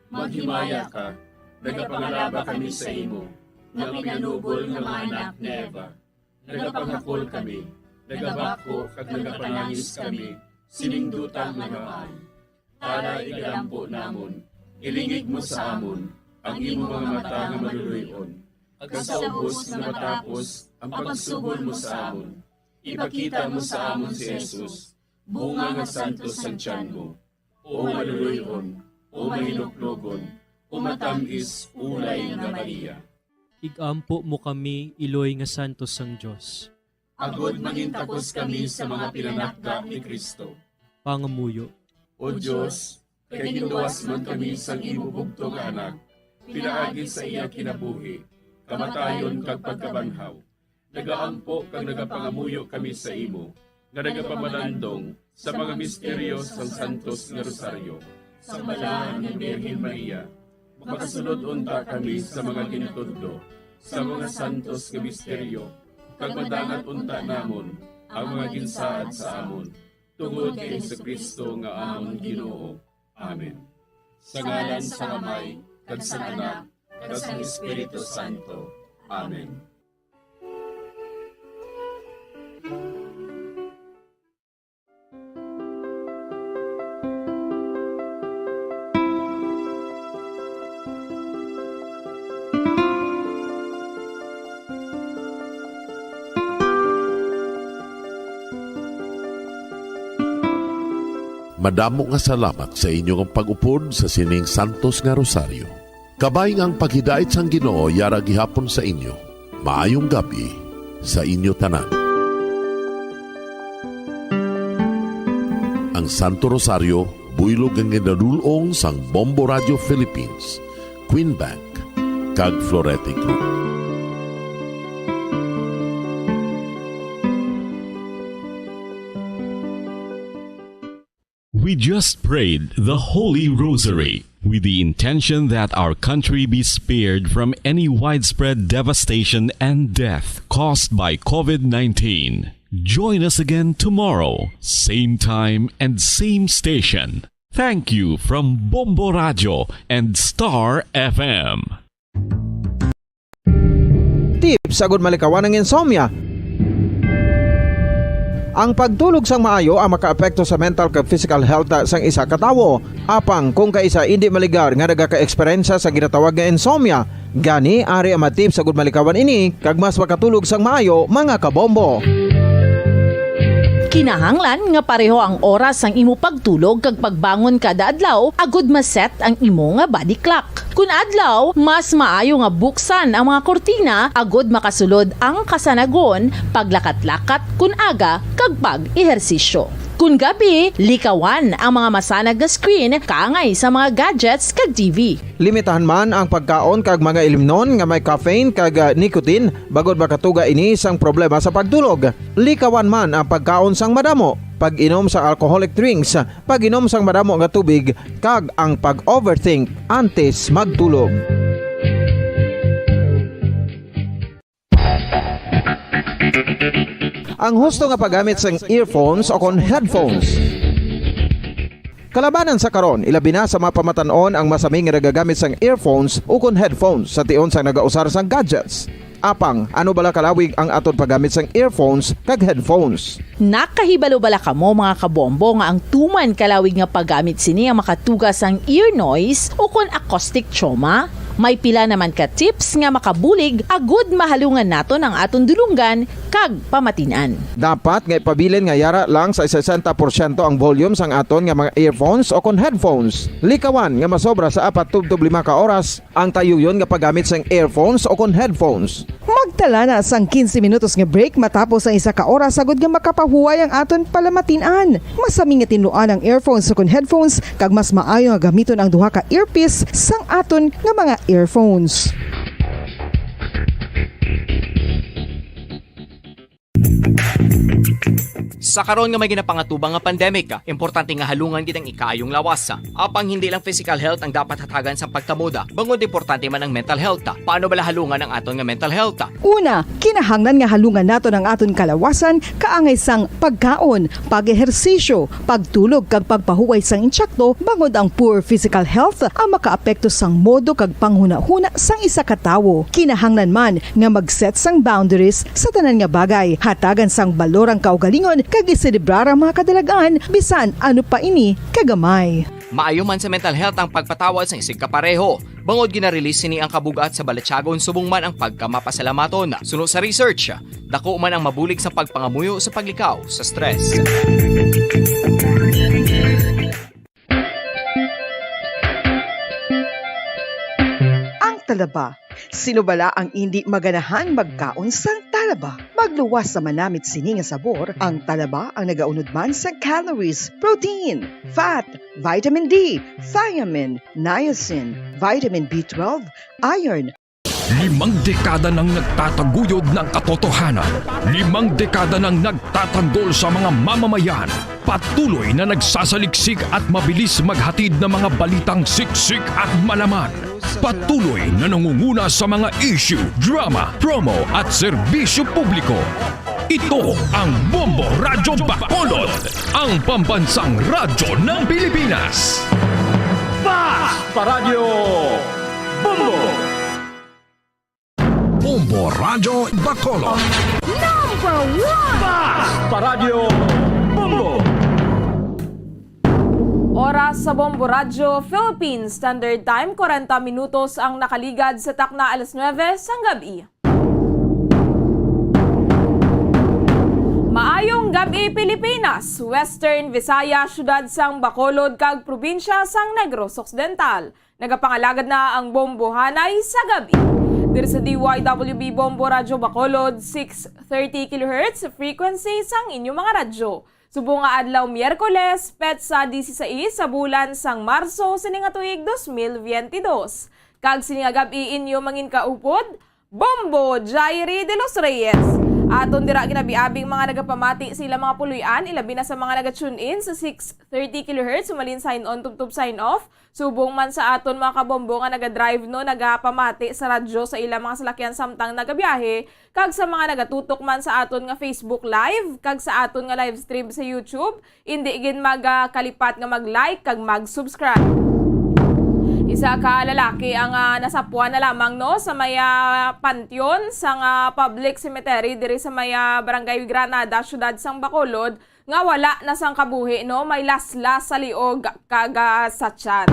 Maghimaya ka, nagapangalaba kami sa imo, nga pinanubol nga mga anak ni Eva. Nagapangakol kami, nagabakho kag nagapanangis kami sining duta nga namaan. Tara, igalampo namon, ilingig mo sa amon ang imo mga mata nga maluluy-on, kag sa ubos nga matapos ang pagsugod mo sa amon, ipakita mo sa amon si Jesus, bunga nga santos sang tiyan mo. O maluluy-on, o mahinuklogon, o matamis, ulay nga Maria. Igampo mo kami, iloy nga santos sang Dios. Agod mangintakos kami sa mga pinanakda ni Cristo. Pangamuyo. O Dios, kay ginluwas man kami sang imo bugtong nga Anak, pinaagi sa iya kinabuhi, kamatayon, kag pagkabanhaw, nagaampo kag nagapangamuyo kami sa imo, nga nagapamalandong sa mga misteryo sang Santos nga Rosaryo. Sang Balaan nga Birhen Maria, makasulod unta kami sa mga ginatudlo sa mga santos nga misteryo, kag madangat unta namon ang mga ginsaad sa amon, tungod kay Jesu-Cristo nga amon Ginoo. Amen. Sa ngalan sang Amay, kag sang Anak, kag sang Espiritu Santo. Amen. Madamo nga salamat sa inyo nga pag-upod sa sining santos nga rosaryo. Kabay nga ang paghidait sang Ginoo yara gihapon sa inyo. Maayong gab-i sa inyo tanan. Ang Santo Rosario, buylog nga ginadul-ong sang Bombo Radio Philippines, Queen Bank, kag Florete Group. We just prayed the Holy Rosary with the intention that our country be spared from any widespread devastation and death caused by COVID nineteen. Join us again tomorrow, same time and same station. Thank you from Bombo Radio and Star F M. Tips agud malikawan ang insomnia. Ang pagtulog sang maayo ang makaapekto sa mental kag physical health sang isa ka tawo. Apang kung kaisa indi maligar nga nagaka-eksperyensya sa ginatawag nga insomnia, gani ari ang mga tips agud malikawan ini kag mas makatulog sang maayo, mga kabombo. Kinahanglan nga pareho ang oras sang imo pagtulog kag pagbangon kada adlaw agud ma-set ang imo nga body clock. Kun adlaw, mas maayo nga buksan ang mga kurtina agud makasulod ang kasanagon, paglakat-lakat kun aga, kag pag-ehersisyo. Kun gabi, likawan ang mga masanag nga screen kaangay sa mga gadgets kag T V. Limitahan man ang pagkaon kag mga ilimnon nga may caffeine kag, ah, nicotine, bangod makatuga ini sang problema sa pagtulog. Likawan man ang pagkaon sang madamo, pag-inom sang alcoholic drinks, pag-inom sang madamo nga tubig, kag ang pag-overthink antes magtulog. Ang husto nga paggamit sang earphones o kon headphones. Kalabanan sa karon, ilabi na sa mga pamatan-on ang masami nga nagagamit sang earphones o kon headphones sa tion sang nagausar sang gadgets. Apang, ano bala kalawig ang aton paggamit sang earphones kag headphones? Nakahibalo bala kamo, mga kabombo, nga ang tuman kalawig nga paggamit sini ang makatuga sang ear noise o kon acoustic trauma? May pila naman ka tips nga makabulig agud mahalungan naton ang aton dulonggan kag pamatin-an. Dapat nga ipabilin nga yara lang sa sesenta porsyento ang volume sang aton nga mga earphones o kon headphones. Likawan nga masobra sa apat tubtob lima ka oras ang tayuyon nga paggamit sang earphones o kon headphones. Magtala na sang quince minutos nga break matapos ang isa ka oras agud nga makapahuway ang aton palamatin-an. Masami nga tinluan ang earphones o kon headphones, kag mas maayo nga gamiton ang duha ka earpiece sang aton nga mga earphones. Sa karon nga may ginapangatubang nga pandemic, importante nga halungan gid ang ikaayong lawas. Apang hindi lang physical health ang dapat hatagan sa pagtamod, bangod importante man ang mental health. Paano bala halungan ang aton nga mental health? Una, kinahanglan nga halungan naton ang aton kalawasan kaangay sang pagkaon, pag-ehersisyo, pagtulog kag pagpahuway sang insakto, bangod ang poor physical health ang makaapekto sang modo kag panghunahuna sang isa ka tawo. Kinahanglan man nga mag-set sang boundaries sa tanan nga bagay, hatagan sang balor ang kaugalingon kag iselebrar ang mga kadalag-an, bisan ano pa ini kagamay. Maayo man sa mental health ang pagpatawad sang isigkapareho, bangod gina-release sini ang kabug-at sa balatyagon subong man ang pagkamapasalamaton. Suno sa research, dako man ang mabulig sa pagpangamuyo sa paglikaw sa stress. Ang talaba. Sino bala ang indi maganahan magkaon sang talaba? Magluwas sa manamit sini nga sabor, ang talaba ang nagaunod man sa calories, protein, fat, vitamin D, thiamine, niacin, vitamin B twelve, iron. Limang dekada nang nagtataguyod ng katotohanan. Limang dekada nang nagtatanggol sa mga mamamayan. Patuloy na nagsasaliksik at mabilis maghatid ng mga balitang siksik at malaman. Patuloy na nangunguna sa mga issue, drama, promo at serbisyo publiko. Ito ang Bombo Radyo Bacolod, ang pambansang radyo ng Pilipinas. Basta Radyo Bombo! Bombo Radyo Bacolod. Number one! Basta Radyo Bombo! Oras sa Bombo Radyo Philippines Standard Time, kwarenta minutos ang nakaligad sa takna alas nuwebe sang gab-i. Maayong gab-i, Pilipinas, Western Visayas, siyudad sang Bacolod kag probinsya sang Negros Occidental. Nagapangalagad na ang Bombo Hanay sa gab-i. Diri sa D Y W B Bombo Radyo Bacolod, six thirty kilohertz frequency sang inyo mga radyo. Subong nga adlaw Miyerkules, petsa disisais sa bulan sang Marso sini nga tuig dos mil biyente dos. Kag sini nga gab-i inyo mangin kaupod, Bombo Jairi de los Reyes. Aton dira ginabiabing mga nagapamati sa ilang mga puloy-an, ilabi na sa mga naga-tune in sa six thirty kilohertz, malin sign on, tubtob sign off. Subong man sa aton mga kabombo nga naga-drive, no, nagapamati sa radyo sa ilang mga salakyan samtang nagabiyahe, kag sa mga nagatutok man sa aton nga Facebook Live, kag sa aton nga live stream sa YouTube, indi gid magakalipat nga mag-like kag mag-subscribe. Isa ka lalaki ang, ah, nasapuan na lamang, no, sa may, ah, panteon sang, ah, public cemetery diri sa may, ah, Barangay Granada, siyudad sang Bacolod, nga wala na sang kabuhi, no, may laslas sa liog kag, ah, sa tiyan.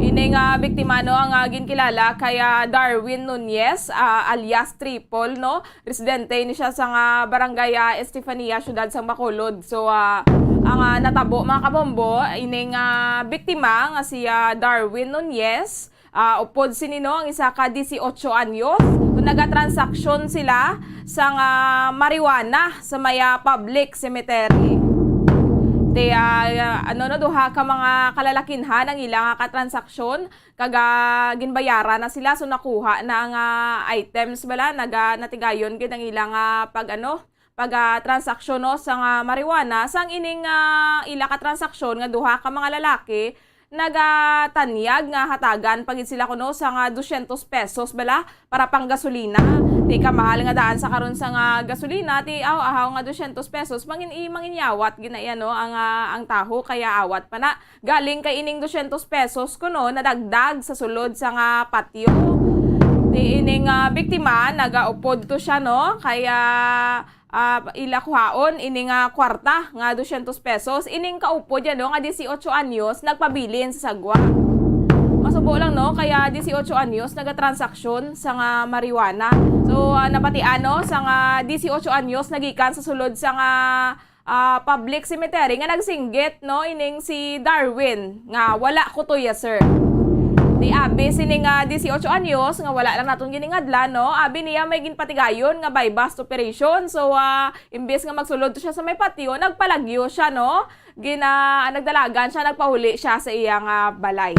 Ini nga biktima, no, ang, ah, ginkilala kay, ah, Darwin Nunez, ah, alias Triple, no? Residente ini siya sa nga barangay, ah, Estefania, siyudad sang Bacolod. So, ah, ang, ah, natabo, mga kabombo, ining, ah, biktima nga si, ah, Darwin Nunez, ah, upod sini, no, ang isa ka dieciocho anyos, nagatransaksyon sila sang, ah, marijuana sa may, ah, public cemetery. Ti, ah, ano, no, duha ka mga kalalakinhan ang ila nga katransaksyon, kag, ah, ginbayaran na sila, so nakuha na ang, ah, items bala, naga-, natigayon gid ang ila nga pag, ano, pag, ah, transaksyon, no, sa nga marijuana. Sang ining, ah, ila ka transaksyon nga duha ka mga lalaki, nagatanyag nga hatagan pa gid sila kuno sa nga dosyentos pesos bala para panggasolina. Ti kamahal nga daan sa karon sa nga gasolina, ti ahaw-ahaw nga dosyentos pesos, mangin-, i-, manginyawat gid na iya, no, ang, ah, ang taho, kaya awat pa na. Galing kay ining dosyentos pesos kuno nadagdag sa sulod sa nga patyo. Ti ining, ah, biktima, nagaupod to siya, no? Kaya, ah, ila kuhaon ini nga kwarta nga dosyentos pesos. Ining kaupod yan, no, nga dieciocho anyos, nagpabilin sa sagwa. Masubo lang, no? Kaya dieciocho anyos, nagatransaksyon sa nga marijuana. So, ah, nabatian, no, sa nga dieciocho anyos, nagikan sa sulod sa nga ah, public cemetery nga nagsinggit, no, ining si Darwin nga wala kutoya, sir. Ti abi sini nga dieciocho anyos nga wala lang naton giningadlan, no, abi niya may ginpatigayon nga buy-bust operation. So, ah, imbes nga magsulod to siya sa may patio, nagpalagyo siya, no, gina-, nagdalagan siya, nagpauli siya sa iya nga balay.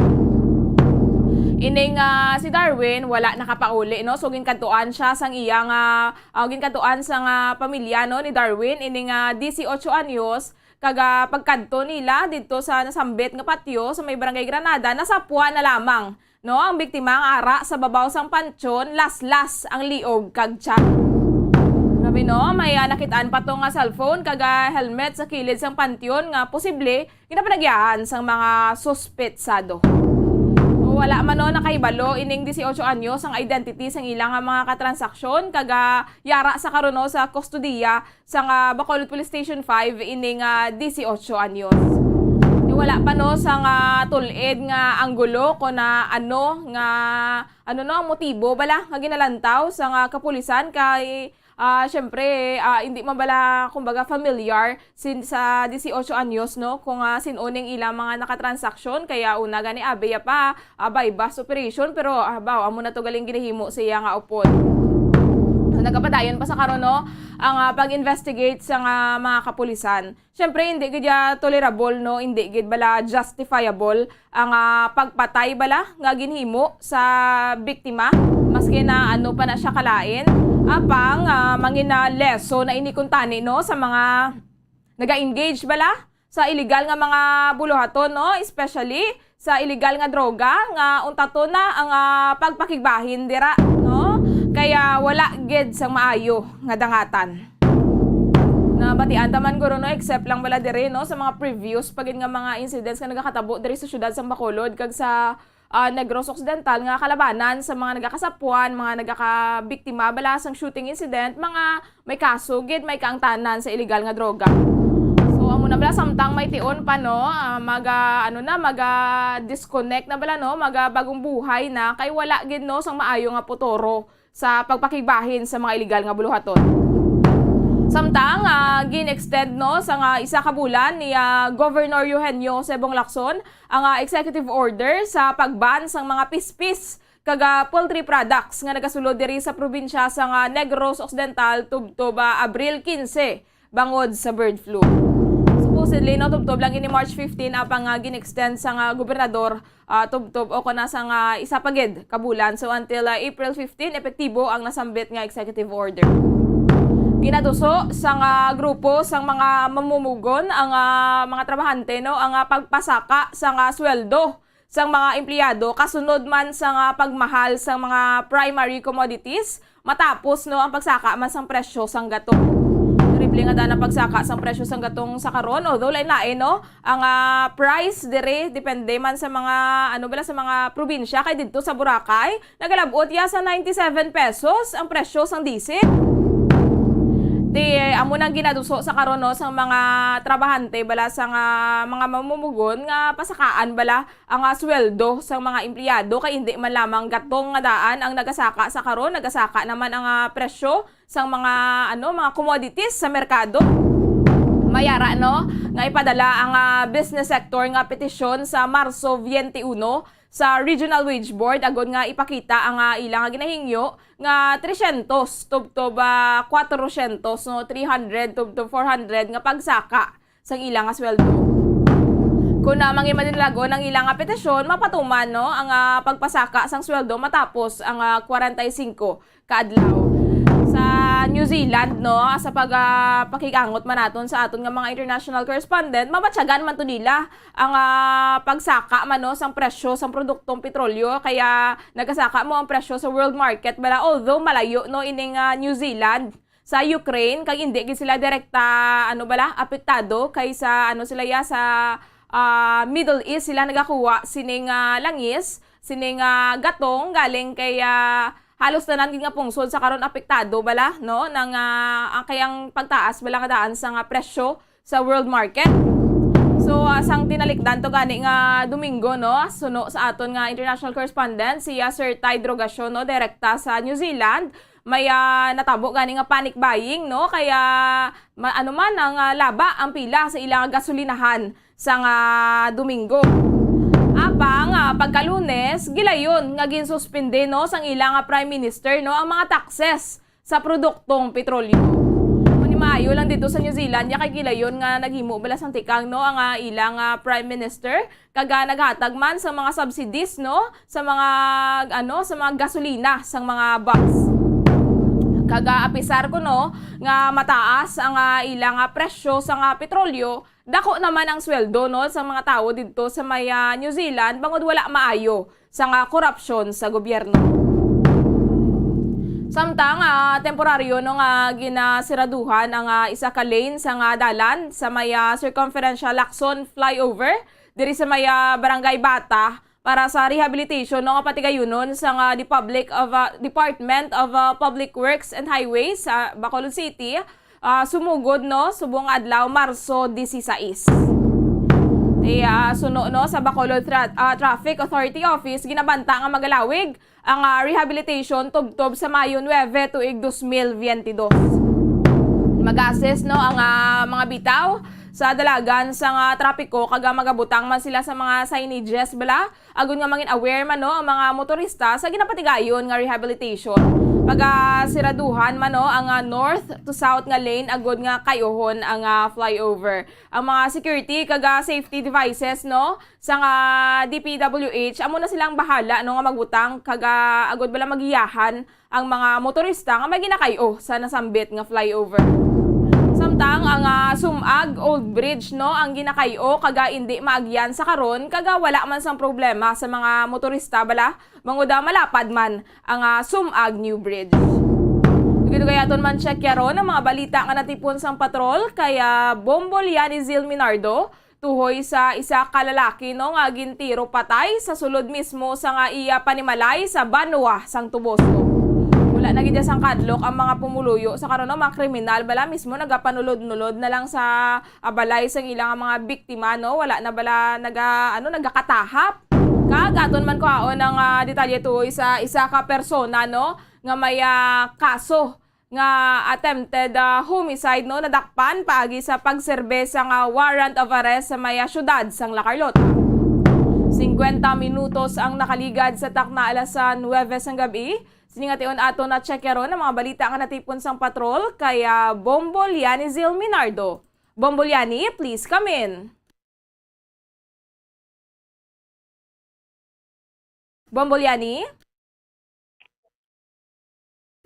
Ining, ah, si Darwin wala nakapauli, no, so ginkadtuan siya sang iya nga ah, ginkadtuan sang, ah, pamilya, no, ni Darwin, ini nga dieciocho anyos, kag, ah, pagkadto nila didto sa nasambit nga patyo sa may Barangay Granada, nasapwa na lamang, no, ang biktima nga ara sa babaw sang pantyon, laslas ang liog kag tiyan. Grabe, no? May, ah, nakitaan pa to nga cellphone kag, ah, helmet sa kilid sang pantyon nga posible ginapanagyahan sang mga suspetsado. Wala man, no, nakahibalo ining dieciocho anyos ang identity sang ila nga mga katransaksyon, kag, ah, yara sa karon, no, sa kustodiya sang, ah, Bacolod Police Station five ining, ah, dieciocho anyos. Wala pa, no, sang tul-id nga anggulo kon, ah, ano nga, ano, no, ang motibo bala nga ginalantaw sang, ah, kapulisan kay Ah, syempre, ah, hindi man bala, kumbaga, familiar sin-, sa dieciocho anyos, no, kung, ah, sin-o ning ilang mga nakatransaksyon. Kaya una gani, abi ya pa, ah, buy-bust operation, pero, ah, baw, amo na to galing ginahimo sa iya nga upod. So, nagapadayon pa sa karon, no, ang, ah, pag-investigate sa nga mga kapulisan. Siyempre, hindi gid ya tolerable, no? Hindi gid bala justifiable ang, ah, pagpatay bala nga ginhimo sa biktima, maski na ano pa na siya kalain. Apang, ah, mangin na lesson na ini kuntani, no, sa mga naga-engage bala sa illegal nga mga buluhaton, no? Especially sa illegal nga droga nga untaton na ang, ah, pagpakigbahin dira, no? Kaya wala gid sang maayo nga dangatan. Nabatian ta man guro, no, except lang bala diri, no, sa mga previous pa gid nga mga incidents nga nagakatabo diri sa siyudad sang Bacolod kag sa, ah, Negros Occidental nga kalabanan sa mga nagakasapuan, mga nagakabiktima bala sang shooting incident, mga may kaso gid, may kaangtanan sa illegal nga droga. So, amo na bala, samtang may tion pa, no, ah, maga, ano na, maga disconnect na bala, no, maga bagong buhay na, kay wala gid, no, sang maayo nga puturo sa pagpakigbahin sa mga illegal nga buluhaton. Samtang, ah, gin-extend, no, sa nga isa ka bulan ni, ah, Governor Eugenio Cebong Lacson ang, ah, executive order sa pag-ban sang mga pispis kag, ah, poultry products nga nagasulod diri sa probinsya sang, ah, Negros Occidental tubtob, ah, Abril quince bangod sa bird flu. Supposedly, no, tubtob lang ini March fifteen, apang, ah, gin-extend sang, ah, gobernador, ah, tubtob o kon sa nga isa pa gid ka bulan. So, until, ah, April fifteen, epektibo ang nasambit nga executive order. Ginatuso sang, ah, grupo sang mga mamumugon ang, ah, mga trabahante, no, ang, ah, pagpasaka sang, ah, sweldo sang mga empleyado kasunod man sang, ah, pagmahal sang mga primary commodities, matapos, no, ang pagsaka man sang presyo sang gatong. Terrible nga daan ang pagsaka sang presyo sang gatong sa karon, although lain-lain, no, ang, ah, price diri depende man sa mga, ano bala, sa mga probinsya. Kay didto sa Boracay, nagalab-ot ya sa ninety-seven pesos ang presyo sang diesel. Ti, amo nang ginaduso sa karon, no, sa mga trabahante bala, sa nga mga mamumugon nga pasakaan bala ang, ah, sweldo sa mga empleyado, kay hindi man lamang gatong nga daan ang nagasaka sa karon, nagasaka naman ang, ah, presyo sang mga, ano, mga commodities sa merkado. Mayara, no, nga ipadala ang, ah, business sector nga petisyon sa Marso twenty-one sa Regional Wage Board agod nga ipakita ang, ah, ila nga ginahingyo nga tresyentos tubtob, ah, kwatrosyentos, no, three hundred tubtob four hundred nga pagsaka sang ila nga sweldo. Kon, ah, manginmadinalag-on ang ila nga petisyon, mapatuman, no, ang, ah, pagpasaka sang sweldo matapos ang, ah, kwarenta y singko ka adlaw. Sa New Zealand, no, sa pag, ah, pakigangot man naton sa aton nga mga international correspondent, mabatyagan man to nila ang, ah, pagsaka man, no, sang presyo sang produktong petrolyo, kaya nagasaka mo ang presyo sa world market bala, although malayo, no, ining, ah, New Zealand sa Ukraine, kag indi gid sila direkta, ano bala, apektado, kay sa, ano sila ya, sa, ah, Middle East sila nagakuha sining, ah, langis, sining, ah, gatong galing kay, ah, halos tanan gid nga pungsod sa karon apektado bala, no, nang, ah, ang kayang pagtaas bala nga daan sa nga presyo sa world market. So, ah, sang tinalikdan to gani nga Domingo, no, suno sa aton nga international correspondent, si, ah, Sir Ty Drogacion, no, direkta sa New Zealand, may, ah, natabo gani nga panic buying, no, kaya ma-, ano man ang, ah, laba ang pila sa ilang gasolinahan sang, ah, Domingo. Apang, ah, pagka-Lunes, gilayon nga ginsuspende, no, sang ilang, ah, Prime Minister, no, ang mga taxes sa produktong petrolyo. Ngunit maayo lang dito sa New Zealand, ya kay gilayon nga naghimo bala sang tikang, no, ang, ah, ilang, ah, Prime Minister, kag, ah, naghatag man sa mga subsidies, no, sa mga, ano, sa mga gasolina sang mga bus. Kag, ah, apisar kuno nga mataas ang, ah, ilang, ah, presyo sa nga petrolyo, dako naman ang sweldo, no, sa mga tawo didto sa may, ah, New Zealand bangod wala maayo sa nga korupsyon sa gobyerno. Samtang, ah, temporaryo, no, nga ginasiraduhan ang, ah, isa ka lane sa nga dalan sa may, ah, Circumferential Lacson Flyover diri sa may, ah, Barangay Bata para sa rehabilitation, no, nga patigayunon sa nga Department of, ah, Department of, ah, Public Works and Highways sa Bacolod City, ah, sumugod, no, subong adlaw, Marso dieciséis. Ti, ah, suno, no, sa Bacolod Tra-, ah, Traffic Authority Office, ginabanta nga magalawig ang, ah, rehabilitation tubtob sa Mayo nuebe tuig dos mil biyente dos. Mag-assist, no, ang, ah, mga bitaw sa dalagan sa nga trapiko kag, ah, magabutang man sila sa mga signages bala agud nga mangin-aware man, no, ang mga motorista sa ginapatigayon nga rehabilitation. Pagasiraduhan man, no, ang, ah, north to south nga lane agud nga kay-uhon ang, ah, flyover. Ang mga security kag, ah, safety devices, no, sa nga D P W H, amo na silang bahala, no, nga magbutang kag, ah, agud bala magiyahan ang mga motorista nga may ginakay-o sa nasambit nga flyover. Samtang ang, ah, Sumag Old Bridge, no, ang ginakay-o kag, ah, indi maagyan sa karon kag, ah, wala man sang problema sa mga motorista bala bangod, ah, malapad man ang, ah, Sumag New Bridge. Dugayaton man check yaron ang mga balita nga natipon sang patrol kay, ah, Bombo Liani Zil Minardo, tuhoy sa isa ka lalaki, no, nga gintiro patay sa sulod mismo sa nga iya panimalay sa Banwa sang Toboso. Wala na gid sang kadlok ang mga pumuluyo sa karon, no, mga kriminal bala mismo nagapanulod-nulod na lang sa, ah, balay sang ilang mga biktima, no, wala na bala naga, ano, nagakatahap. Kag aton man kuhaon ang, ah, detalye tuhoy sa isa ka persona, no, nga may, ah, kaso nga attempted, ah, homicide, no, nadakpan paagi sa pagserbe sa nga warrant of arrest sa may, ah, siyudad sang La Carlota. Singkwenta minutos ang nakaligad sa takna alas nuebe sang gab-i. Sini nga tion ato na check yaron ang mga balita nga natipon sang patrol kay, ah, Bombo Liani Zil Minardo. Bombo Liani, please come in. Bombo Liani?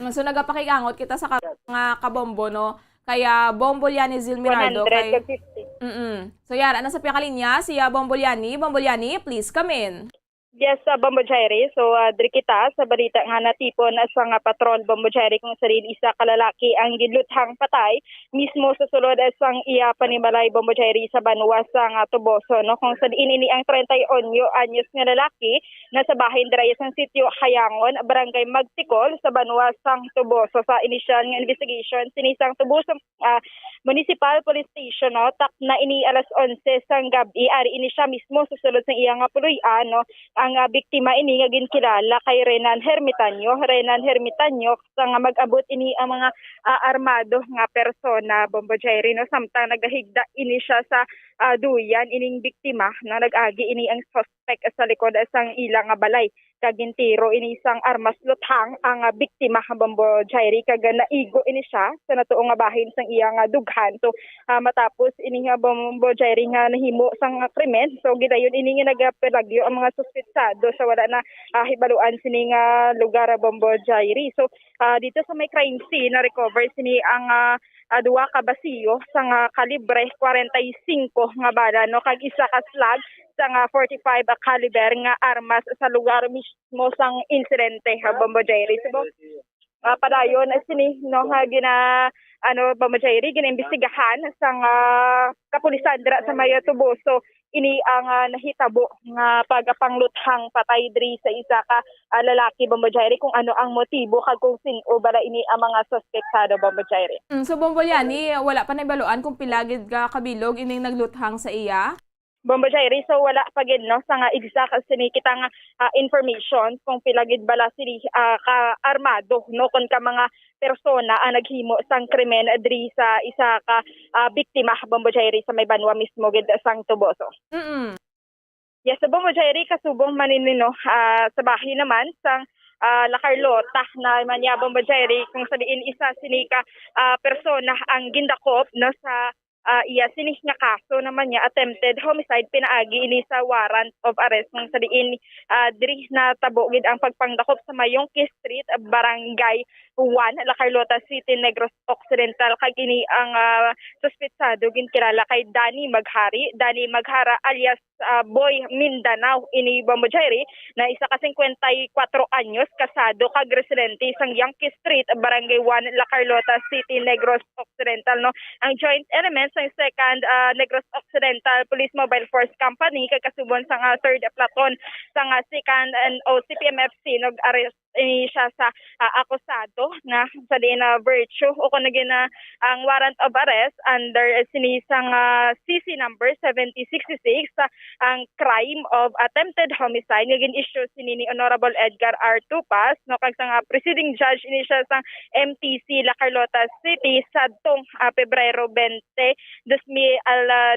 Mm, so, nagapakigangot kita sa ka-, nga kabombo, no? Kaya Bombo Liani Zil Minardo kay one hundred fifty. Mm-mm. So, yara na sa piyakalinya, si, ah, Bombo Liani. Bombo Liani, please come in. Yes, sa Bombo Jerry. So, ah, diri kita sa balita nga natipon sa nga patrol, Bombo Jerry, kung sa diin isa ka lalaki ang ginluthang patay mismo sa sulod sang iya panimalay, Bombo Jerry, sa banwa sang Toboso, no? Kung sa diin ini ang treinta y ocho anyos nga lalaki na sa bahin dira sang sitio Hayangon, barangay Magtikol, sa banwa sang Toboso. Sa inisyal nga investigation, sini sang Toboso ah, Municipal Police Station, no, takna ini alas onse sang gab-i. Ari ini siya mismo sa sulod sang iya nga puloy-an, no, ang, ah, biktima ini nga ginkilala kay Renan Hermitanyo. Renan Hermitanyo, sa nga mag-abot ini ang mga, ah, armado nga persona, Bombo Jerry, no, samtang nagahigda ini siya sa, ah, duyan ining biktima, no, nag-agi ini ang suspect sa likod sang ila nga balay kag gintiro ini sang armas luthang ang, ah, biktima, Bombo Jerry, kag naigo ini siya sa natuo nga bahin sang iya nga dughan. So, ah, matapos ini nga, Bombo Jerry, nga nahimo sang, ah, krimen, so gidayon ini nga nagapalagyo ang mga suspetsado sa wala na, ah, hibaluan sini nga lugar, Bombo Jerry. So, ah, dito sa may crime scene, na-recover sini ang, ah, ah, duha ka basiyo sang, ah, kalibre kwarenta y singko nga bala, no, kag isa ka slug sang, ah, forty-five caliber nga armas sa lugar mismo sang insidente, ha, Bombo Jerry. Subong, ah, padayon, ah, sini, no, nga gina-, ano, Bombo Jerry, ginaimbestigahan sang, ah, kapulisan dira sa may Toboso ini ang, ah, nahitabo nga pagpangluthang patay diri sa isa ka, ah, lalaki, Bombo Jerry, kung ano ang motibo kag kung sin-o bala ini ang mga suspetsado, Bombo Jerry. Mm, so, Bombo Liani, wala pa nahibaluan kung pila gid ka kabilog ining nagluthang sa iya? Bombo Jerry, so wala pa gid, no, sa nga exact sini kita nga, ah, information kung pila gid bala sini, ah, ka armado, no, kung ka mga persona ang naghimo sang krimen diri sa isa ka, ah, biktima, Bombo Jerry, sa may banwa mismo gid sang Toboso. Mm. Yes, so, Bombo Jerry, kasubong man ini, no, ah, sa bahin naman sang, ah, La Carlota na man niya, Bombo Jerry, kung sa diin isa sini ka, ah, persona ang gindakop, no, sa, ah, iya sini nga kaso naman niya, attempted homicide, pinaagi ini sa warrant of arrest, kung sa diin, ah, diri natabo gid ang pagpangdakop sa Mayongki Street, Barangay One, La Carlota City, Negros Occidental, kag ini ang, ah, suspetsado ginkilala kay Danny Maghari, Danny Maghara alias, ah, Boy Mindanao, ini, Bombo Jerry, na isa ka singkwenta y kwatro anyos, kasado kag residente sang Yankee Street, Barangay One, La Carlota City, Negros Occidental, no. Ang joint elements sang Second, ah, Negros Occidental Police Mobile Force Company kag kasubon sang, ah, Third Platoon sang, ah, Second N O C P M F C nag-arrest ini siya sa, ah, akusado na sa diin na virtue o kung naging na ang warrant of arrest under sini sang, ah, C C number seventy sixty-six, ah, ang crime of attempted homicide nga gin-issue sini ni Honorable Edgar R. Tupas, no, kag sang, ah, presiding judge ini siya sang M T C La Carlota City sadtong, ah, Pebrero twenty, dos mil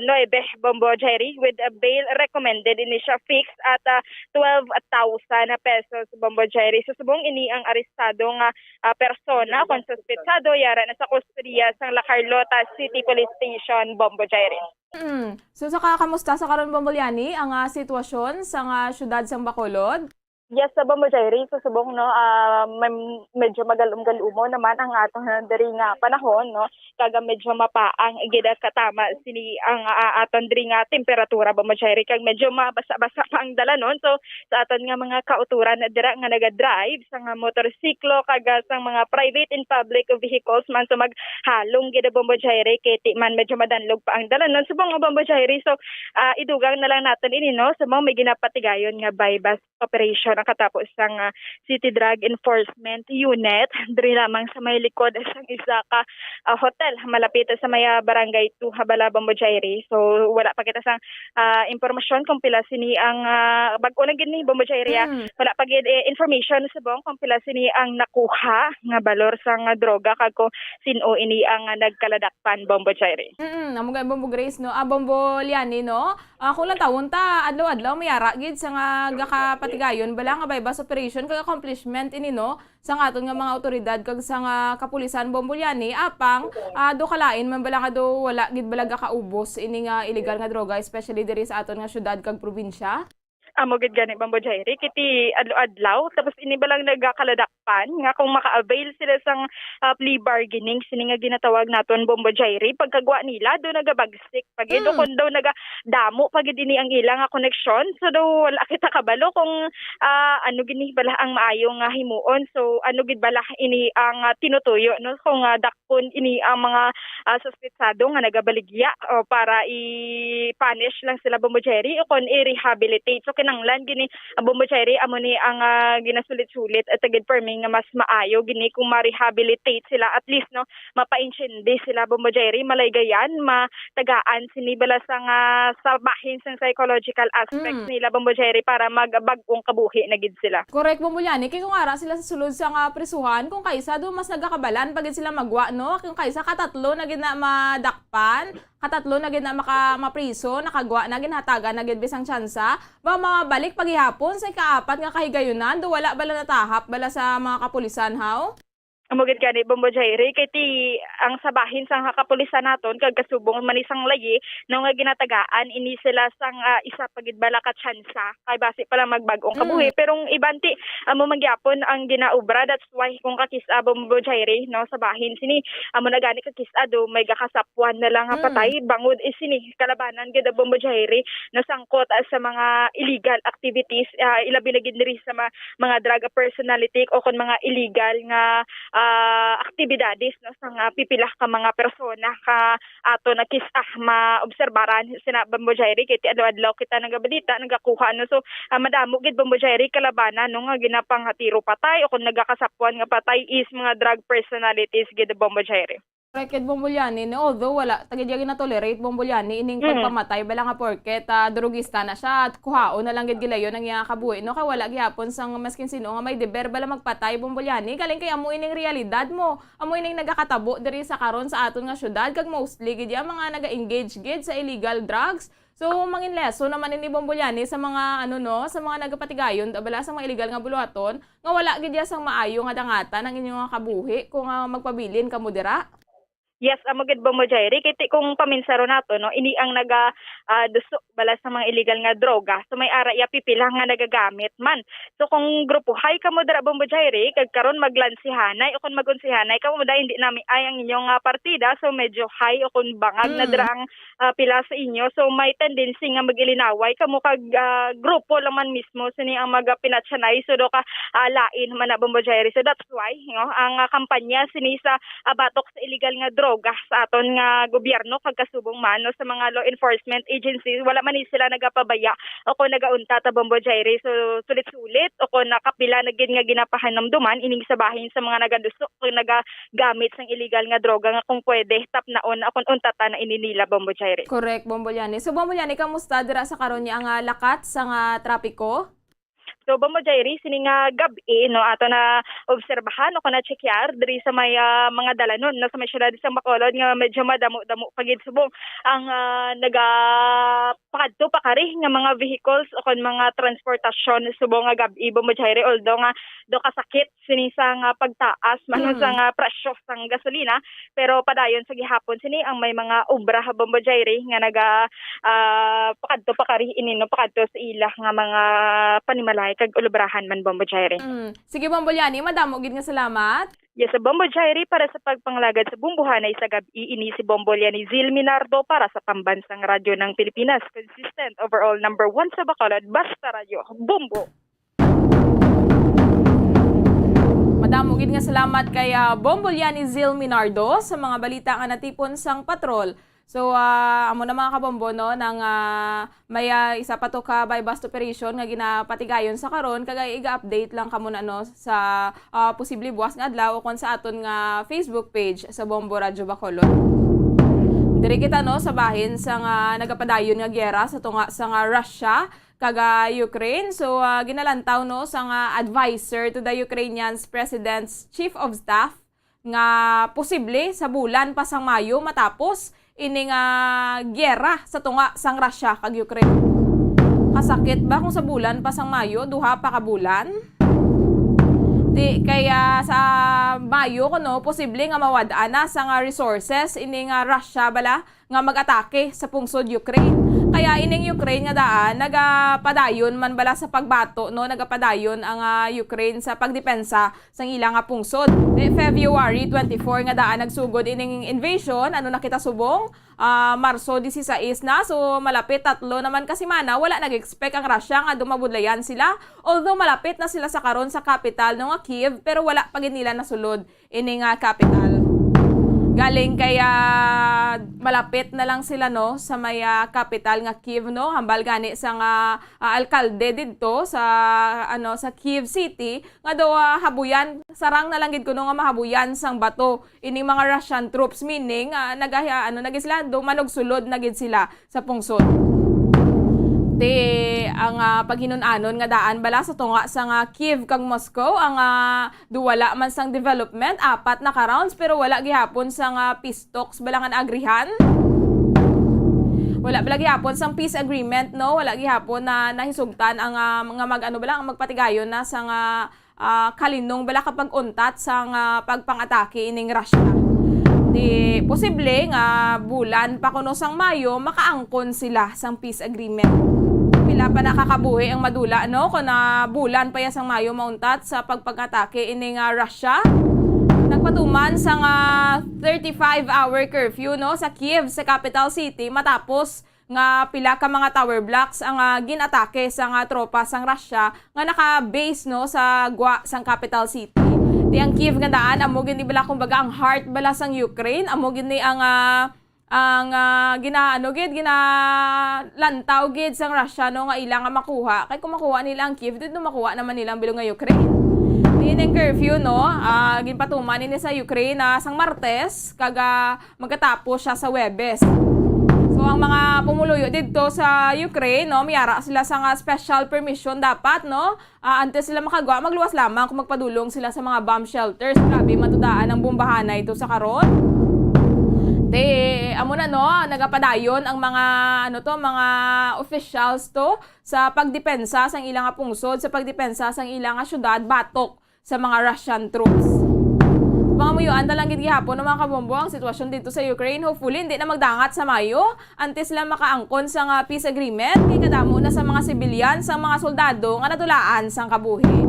nuebe, Bombo Jerry, with a bail recommended ini siya fixed at, ah, twelve thousand pesos, Bombo Jerry. So, subong ini ang arestado nga, ah, persona kon suspetsado, yara na sa kustodiya sang La Carlota City Police Station, Bombo Jerry. Mm. So, sa ka-, kamusta sa karon, Bombo Liani, ang, ah, sitwasyon sa nga syudad sang Bacolod? Yes, sa Bombo Jerry, sa subong, no, ah, may, medyo magalum-galumo naman ang aton diri nga panahon, no, kag medyo mapaang gid katama sini ang, ah, aton diri nga temperatura, Bombo Jerry, kag medyo mabasa-basa pa ang dalanon. So, sa aton nga mga kauturan dira nga naga-drive sa nga motorsiklo kag, ah, sa mga private and public vehicles man, so maghalong gid, Bombo Jerry, kay ti man medyo madanlog pa ang dalanon. Subong, Bombo Jerry, so, ah, idugang na lang naton ini, no, subong may ginapatigayon nga buy-bust operation ang katapo sang, ah, City Drug Enforcement Unit diri lamang sa may likod sang isa ka, ah, hotel malapit sa may, ah, Barangay Two, Habala, Bombo Jerry. So, wala pa kita sang, ah, impormasyon kung pila sini ang, ah, bag-o na gid ni, Bombo Jerry, ah. Mm. Wala pa gid, eh, information subong kung pila sini ang nakuha nga balor sang, ah, droga kag kung sin-o ini ang, ah, nagkaladakpan, Bombo Jerry. Mm, amo gani, Bombo Grace, no? Ah, Bombo Liani, no? Ah, kung lantawon ta, adlaw-adlaw may ara gid sa nga gakapatigayon bala nga buy-bust operation kag accomplishment ini, no, sa nga aton nga mga awtoridad kag sa nga kapulisan, Bombo Liani, apang, ah, do kalain man bala nga do wala gid bala gakaubos ini nga illegal nga droga, especially diri sa aton nga syudad kag probinsya? Amo gid gani, Bombo Jairi, kiti adlaw-adlaw, tapos ini ba lang nagakaladakpan nga kung maka-avail sila sang, ah, plea bargaining, sini nga ginatawag naton, Bombo Jairi, pagkagwa nila do nagabagsik pa gid, o Mm. kung daw nagadamo pa gid ini ang ila nga koneksyon, so daw wala kita kabalo kung, ah, ano gid ni bala ang maayo nga himuon, so ano gid bala ini ang, ah, tinutuyo, no, kung, ah, dakpon ini ang mga, ah, suspetsado nga nagabaligya, o para i-punish lang sila, Bombo Jerry, o kon i-rehabilitate. So, kinanglan gini, ah, Bombo Jerry, amo ni ang, ah, ginasulit-sulit at gid permi nga mas maayo gini kung ma-rehabilitate sila, at least, no, mapaintindi sila, Bombo Jerry, malaygayan, matagaan sini bala sang, ah, sa bahin sang psychological aspects Mm. nila, Bombo Jerry, para magbag-ong kabuhi na gid sila. Correct, Bombo Liani. Kay kung ara sila sa sulod sang, ah, prisuhan, kung kaisa do mas nagakabalan pa gid sila magwa, no? Kung kaisa katatlo na gid na madakpan, katatlo na gid na maka-, mapriso, nakagwa na, ginhatagan na gid bisang tsansa. Ba, mabalik pa gihapon sa ikaapat nga kahigayunan, do wala bala natahap bala sa mga kapulisan, haw? Amo gid gani, Bombo Jairi, kay ti ang sa bahin sang kapulisan naton kag kasubong man ni sang layi, no, nga ginatagaan ini sila sang, ah, isa pa gid bala ka tsansa, kay basi pa lang magbag-ong Mm. kabuhi. Pero ang iban ti, amo man gyapon ang ginaobra, that's why kung kakis-a, Bombo Jairi, no, sa bahin sini, amo na gani kakis-a do may gakasapwan na lang nga Mm. patay, bangod is sini kalabanan gid, Bombo Jairi, nasangkot, ah, sa mga illegal activities, ah, ilabi na gid diri sa ma-, mga drug personality o kon mga illegal nga, ah, aktibidades, no, sa nga pipila ka mga persona ka ato nakis-, ah, maobserbaran sina, Bombo Jairi, kay ti adlaw-adlaw kita nagabalita, nagakuha, no. So, ah, madamo gid, Bombo Jairi, kalabanan, no, nga ginapangatiro patay o kon nagakasapwan nga patay is mga drug personalities gid, Bombo Jairi. Correct gid, Bombo Liani, ni, although wala ta gid ya ginatolerate, Bombo Liani, ining Mm. pagpamatay bala nga porket, ah, drugista na siya, at kuhaon na lang gid gilayon ang iya kabuhi, no? Kay wala gihapon sang maskin sino nga may deber bala magpatay, Bombo Liani, galing kay amo ining realidad mo, amo ining nagakatabo diri sa karon sa aton nga syudad, kag mostly gid ya mga naga-engage gid sa illegal drugs. So, mangin lesson naman ini, Bombo Liani, sa mga, ano, no, sa mga nagapatigayon ta bala sa mga illegal nga buluhaton, nga wala gid ya sang maayo nga dangatan ang inyo nga kabuhi kung, ah, magpabilin kamo dira? Yes, amo gid, Bombo Jairi. Kay ti-, kung paminsaro nato, no, ini ang naga, ah, duso bala sa mga illegal nga droga. So, may ara ya pipila nga nagagamit man. So, kung grupo high kamo dira, Bombo Jairi, kag karon maglansihanay o kung magunsihanay kamo, dahil hindi nami ay ang inyong, ah, partida, so medyo high o kung bangag na Mm. dira ang ah, pila sa inyo. So, may tendency nga mag-ilinaway kamo kag, ah, grupo lang man mismo sini ang magapinatsanay. So, do ka, ah, lain man na, Bombo Jairi. So, that's why, no, ang, ah, kampanya sini sa, ah, batok sa illegal nga droga sa aton nga gobyerno kag kasubong man, no, sa mga law enforcement agencies, wala man ni sila nagapabaya o kung nagauntat ta, Bombo Jairi. So, sulit-sulit o kung nakapila na gid nga ginapahanumduman ining sa bahin sa mga nagaduso o naga gamit sang illegal nga droga nga kung pwede, tapnaon na kung untatan na ini nila, Bombo Jairi. Correct, Bombo Liani. So, Bombo Liani, kamusta dira sa karon niya nga lakat sa nga trapiko? So, Bombo Jairi, sini nga gab-i, no, ato na obserbahan o kung na-checkyar diri sa may, ah, mga dalanon, no, sa may syudad sa Bacolod nga medyo madamo-damo pa gid subong ang, ah, naga pakadto pakari nga mga vehicles o kon mga transportasyon subong nga gab-i, Bombo Jairi, although nga do kasakit sini sa nga pagtaas man Mm. sa nga presyo sang gasolina, pero padayon sa gihapon sini ang may mga obra, Bombo Jairi, nga naga, ah, pakadto pakari ini, no, pakadto sa ila nga mga panimalay kag ulubrahan man, Bombo Jairi. Mm. Sige, Bombo Liani, madamo gid nga salamat. Yes, sa Bombo Jairi, para sa pagpanglagad sa bumbuhanay sa gab-i, ini si Bombo Liani Zil Minardo para sa Pambansang Radyo ng Pilipinas, consistent, overall number one sa Bacolod, basta radyo, Bombo! Madamo gid nga salamat kay, ah, Bombo Liani Zil Minardo sa mga balita nga natipon sang patrol. So, ah, amo na, mga kabombo, no, nang, ah, may, ah, isa pa to ka buy-bust operation nga ginapatigayon sa karon, kag iga-update lang kamo na, no, sa, ah, posible buwas nga adlaw o kon sa aton nga Facebook page sa Bombo Radyo Bacolod. Diri kita, no, sa bahin sa nga nagapadayon nga giyera sa tunga sa nga Russia kag, ah, Ukraine. So, ah, ginalantaw, no, sa nga adviser to the Ukrainian's president's chief of staff nga posible sa bulan pa sang Mayo matapos ini nga giyera sa tunga sang Russia kag Ukraine. Kasakit ba kung sa bulan pa sang Mayo, duha pa ka bulan? Di kaya sa Mayo kuno posible nga mawad-an na sa nga resources ini nga Russia bala nga mag-atake sa pungsod Ukraine. Kaya ining Ukraine nga daan, nagapadayon man bala sa pagbato, no? Nagapadayon ang, ah, Ukraine sa pagdepensa sang ila nga pungsod. Di February twenty-four nga daan nagsugod ining invasion, ano na kita subong? Ah, Marso dieciséis na, so malapit tatlo naman ka semana, wala nag-expect ang Russia nga dumabudlayan sila. Although malapit na sila sa karon sa capital, no, nga Kyiv, pero wala pa gid nila nasulod ini nga capital. Galing kay, ah, malapit na lang sila, no, sa may, ah, capital nga Kyiv, no, hambal gani sang, ah, ah, alkalde didto sa, ano, sa Kyiv City nga daw, ah, habuyan, sarang na lang gid kuno nga mahabuyan sang bato ining mga Russian troops, meaning, ah, nagahi-, ano na gid sila, daw manugsulod na gid sila sa pungsod. Ti ang, ah, paghinun-anon nga daan bala sa tunga sang, ah, Kyiv kag Moscow ang, ah, duwala man sang development, apat na ka rounds, pero wala gihapon sang, ah, peace talks bala nga naagrihan. Wala bala gihapon sang peace agreement, no? Wala gihapon na nahisugtan ang, ah, nga mag-ano bala, ang magpatigayon na sang, ah, ah, kalinong bala ka pag-untat sang, ah, pagpang-atake ining Russia. Di posible nga bulan pa kuno sang Mayo makaangkon sila sang peace agreement. Pila pa na ka kabuhi ang madula, no, kon, ah, bulan pa ya sang Mayo mauntat sa pagpang-atake ining, ah, Russia. Nagpatuman sang, ah, thirty-five hour curfew, no, sa Kyiv, sa capital city, matapos nga pila ka mga tower blocks ang, ah, gin-atake sang, ah, tropa sang Russia nga naka-base, no, sa gwa sang capital city. Ti ang Kyiv nga daan amo gid ni bala, kumbaga, ang heart bala sang Ukraine, amo gid ni ang, ah, ang, ah, gina-, ano gid, ginalantaw gid sang Russia, no, nga ila nga makuha. Kay kung makuha nila ang Kyiv, didto makuha naman nila ang bilog nga Ukraine. Ti ining curfew, no, ah, ginpatuman ini sa Ukraine, ah, sang Martes, kag, ah, magkatapos siya sa Huwebes. So, ang mga pumuluyo didto sa Ukraine, no, may ara sila sang, ah, special permission dapat, no? Ah, antes sila makagwa, magluwas lamang kung magpadulong sila sa mga bomb shelters. Grabe man to daan ang bombahanay to sa karon. Te, amo na, no, nagapadayon ang mga, ano to, mga officials to sa pagdepensa sang ila nga pungsod, sa pagdepensa sang ila nga syudad batok sa mga Russian troops. Mga muyuan na lang gid gihapon, no, mga kabombo, ang sitwasyon dito sa Ukraine. Hopefully, hindi na magdangat sa Mayo. Antes sila makaangkon sang, ah, peace agreement, kay kadamo na sa mga sibilyan, sang mga soldado nga nadulaan sang kabuhi.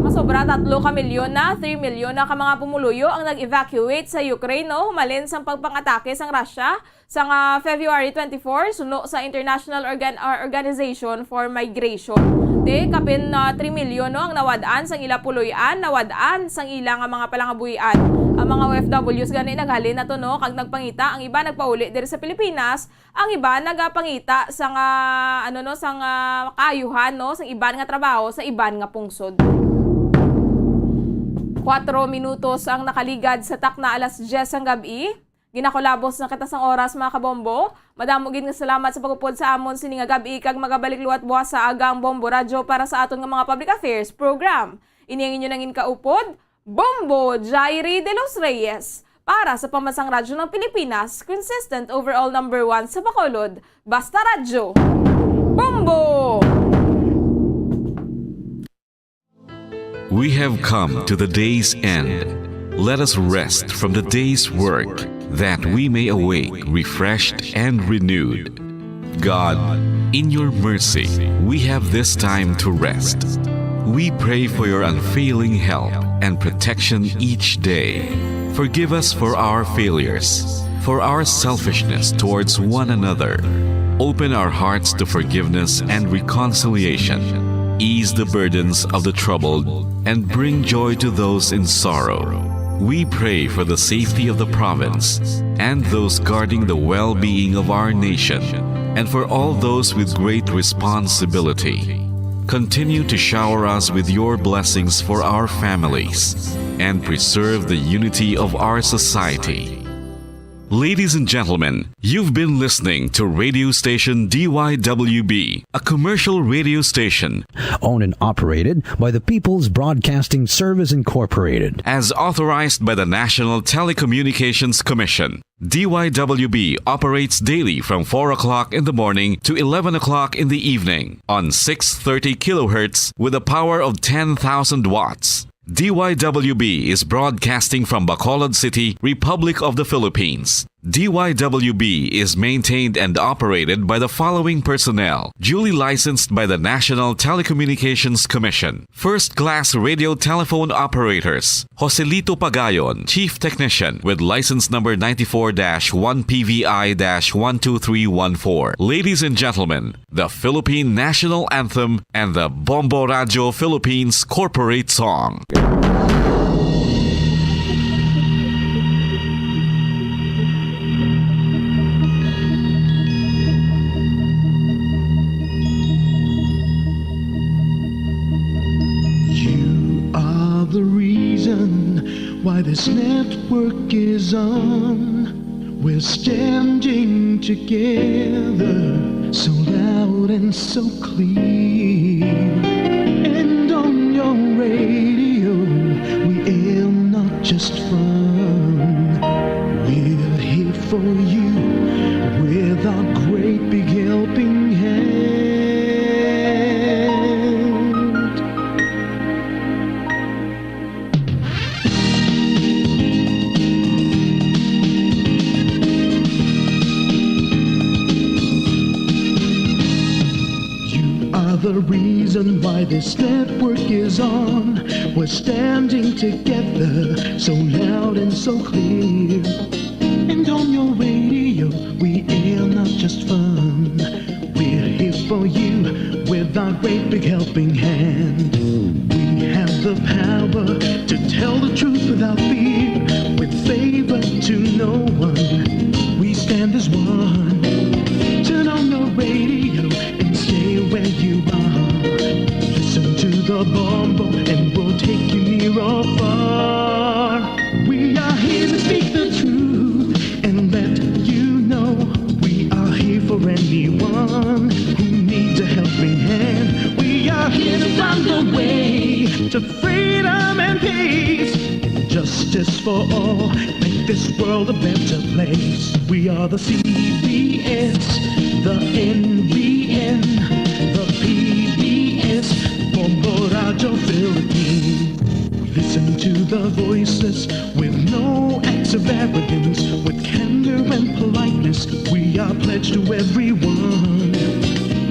Masobra tatlo ka milyon na, three milyon na ka mga pumuluyo ang nag-evacuate sa Ukraine, no, humalin sang pagpang-atake sang Russia sang, ah, February twenty-four, suno sa International Organ-, ah, Organization for Migration. Ti, kapin, ah, three milyon, no, ang nawad-an sang ila puloy-an, nawad-an sang ila nga mga palangabuhian. Ang mga O F Ws gani naghalin na to, no, kag nagpangita, ang iba nagpauli diri sa Pilipinas, ang iba nagapangita sang, ah, ano, no, sang, ah, kaayuhan, no, sang iban nga trabaho sa iban nga pungsod. Kuwatro minutos ang nakaligad sa takna alas diyes sang gab-i. Ginakulabos na kita sang oras, mga kabombo. Madamo gid nga salamat sa pag-upod sa amon sini nga gab-i, kag magabalik liwat buwas sa agang Bombo Radyo para sa aton nga mga public affairs program. Ini ang inyo nangin kaupod, Bombo Jairi de los Reyes, para sa Pambansang Radyo ng Pilipinas, consistent overall number one sa Bacolod. Basta Radyo. Bombo! We have come to the day's end. Let us rest from the day's work, that we may awake refreshed and renewed. God, in your mercy, we have this time to rest. We pray for your unfailing help and protection each day. Forgive us for our failures, for our selfishness towards one another. Open our hearts to forgiveness and reconciliation. Ease the burdens of the troubled and bring joy to those in sorrow. We pray for the safety of the province and those guarding the well-being of our nation, and for all those with great responsibility. Continue to shower us with your blessings for our families and preserve the unity of our society. Ladies and gentlemen, you've been listening to radio station D Y W B, a commercial radio station owned and operated by the People's Broadcasting Service Incorporated. As authorized by the National Telecommunications Commission. D Y W B operates daily from four o'clock in the morning to eleven o'clock in the evening on six thirty kilohertz with a power of ten thousand watts. D Y W B is broadcasting from Bacolod City, Republic of the Philippines. D Y W B is maintained and operated by the following personnel, duly licensed by the National Telecommunications Commission. First class radio telephone operators, Joselito Pagayon, Chief Technician, with license number ninety-four dash one P V I dash one two three one four. Ladies and gentlemen, the Philippine National Anthem and the Bombo Radyo Philippines Corporate Song. You are the reason why this network is on. We're standing together, so loud and so clear. And on your radio, we air not just fun. We're here for you with our great big helping hand. You are the reason why this network is on. We're standing together, so loud and so clear. And on your radio, we air not just fun. We're here for you with our great big helping hand. We have the power to tell the truth without fear, with favor to no one. We stand as one. Turn on your radio and stay where you are. Listen to the Bombo and we'll take you near or far. We are here to speak the truth and let you know we are here for anyone who needs a helping hand. We are here to find the way to freedom and peace and justice for all. Make this world a better place. We are the C B S, the N B N, the P B S, Bombo Radyo Philippines. Listen to the voiceless with no acts of arrogance, with candor and politeness. We are pledged to everyone.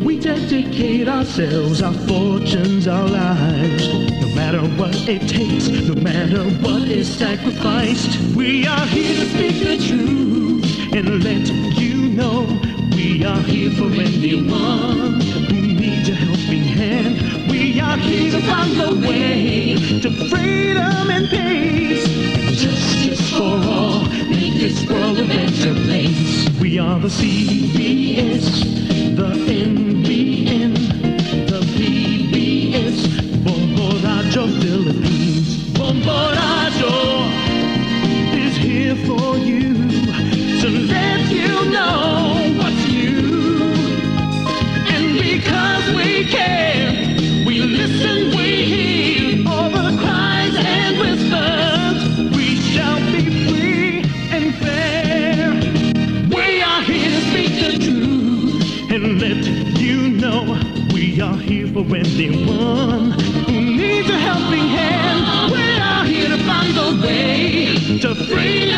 We dedicate ourselves, our fortunes, our lives. No matter what it takes, no matter what is sacrificed, we are here to speak the truth and let you know we are here for anyone who needs a helping hand. We are here to find the way to freedom and peace and justice for all. Make this world a better place. We are the C B S, the N B N, the P B S, Bombo Radyo Philippines. Bombo Radyo is here for you to let you know what's new. And because we care, we listen, we hear all the cries and whispers. We shall be free and fair. We are here to speak the truth and let you know we are here for anyone who needs a helping hand. We are here to find the way to freedom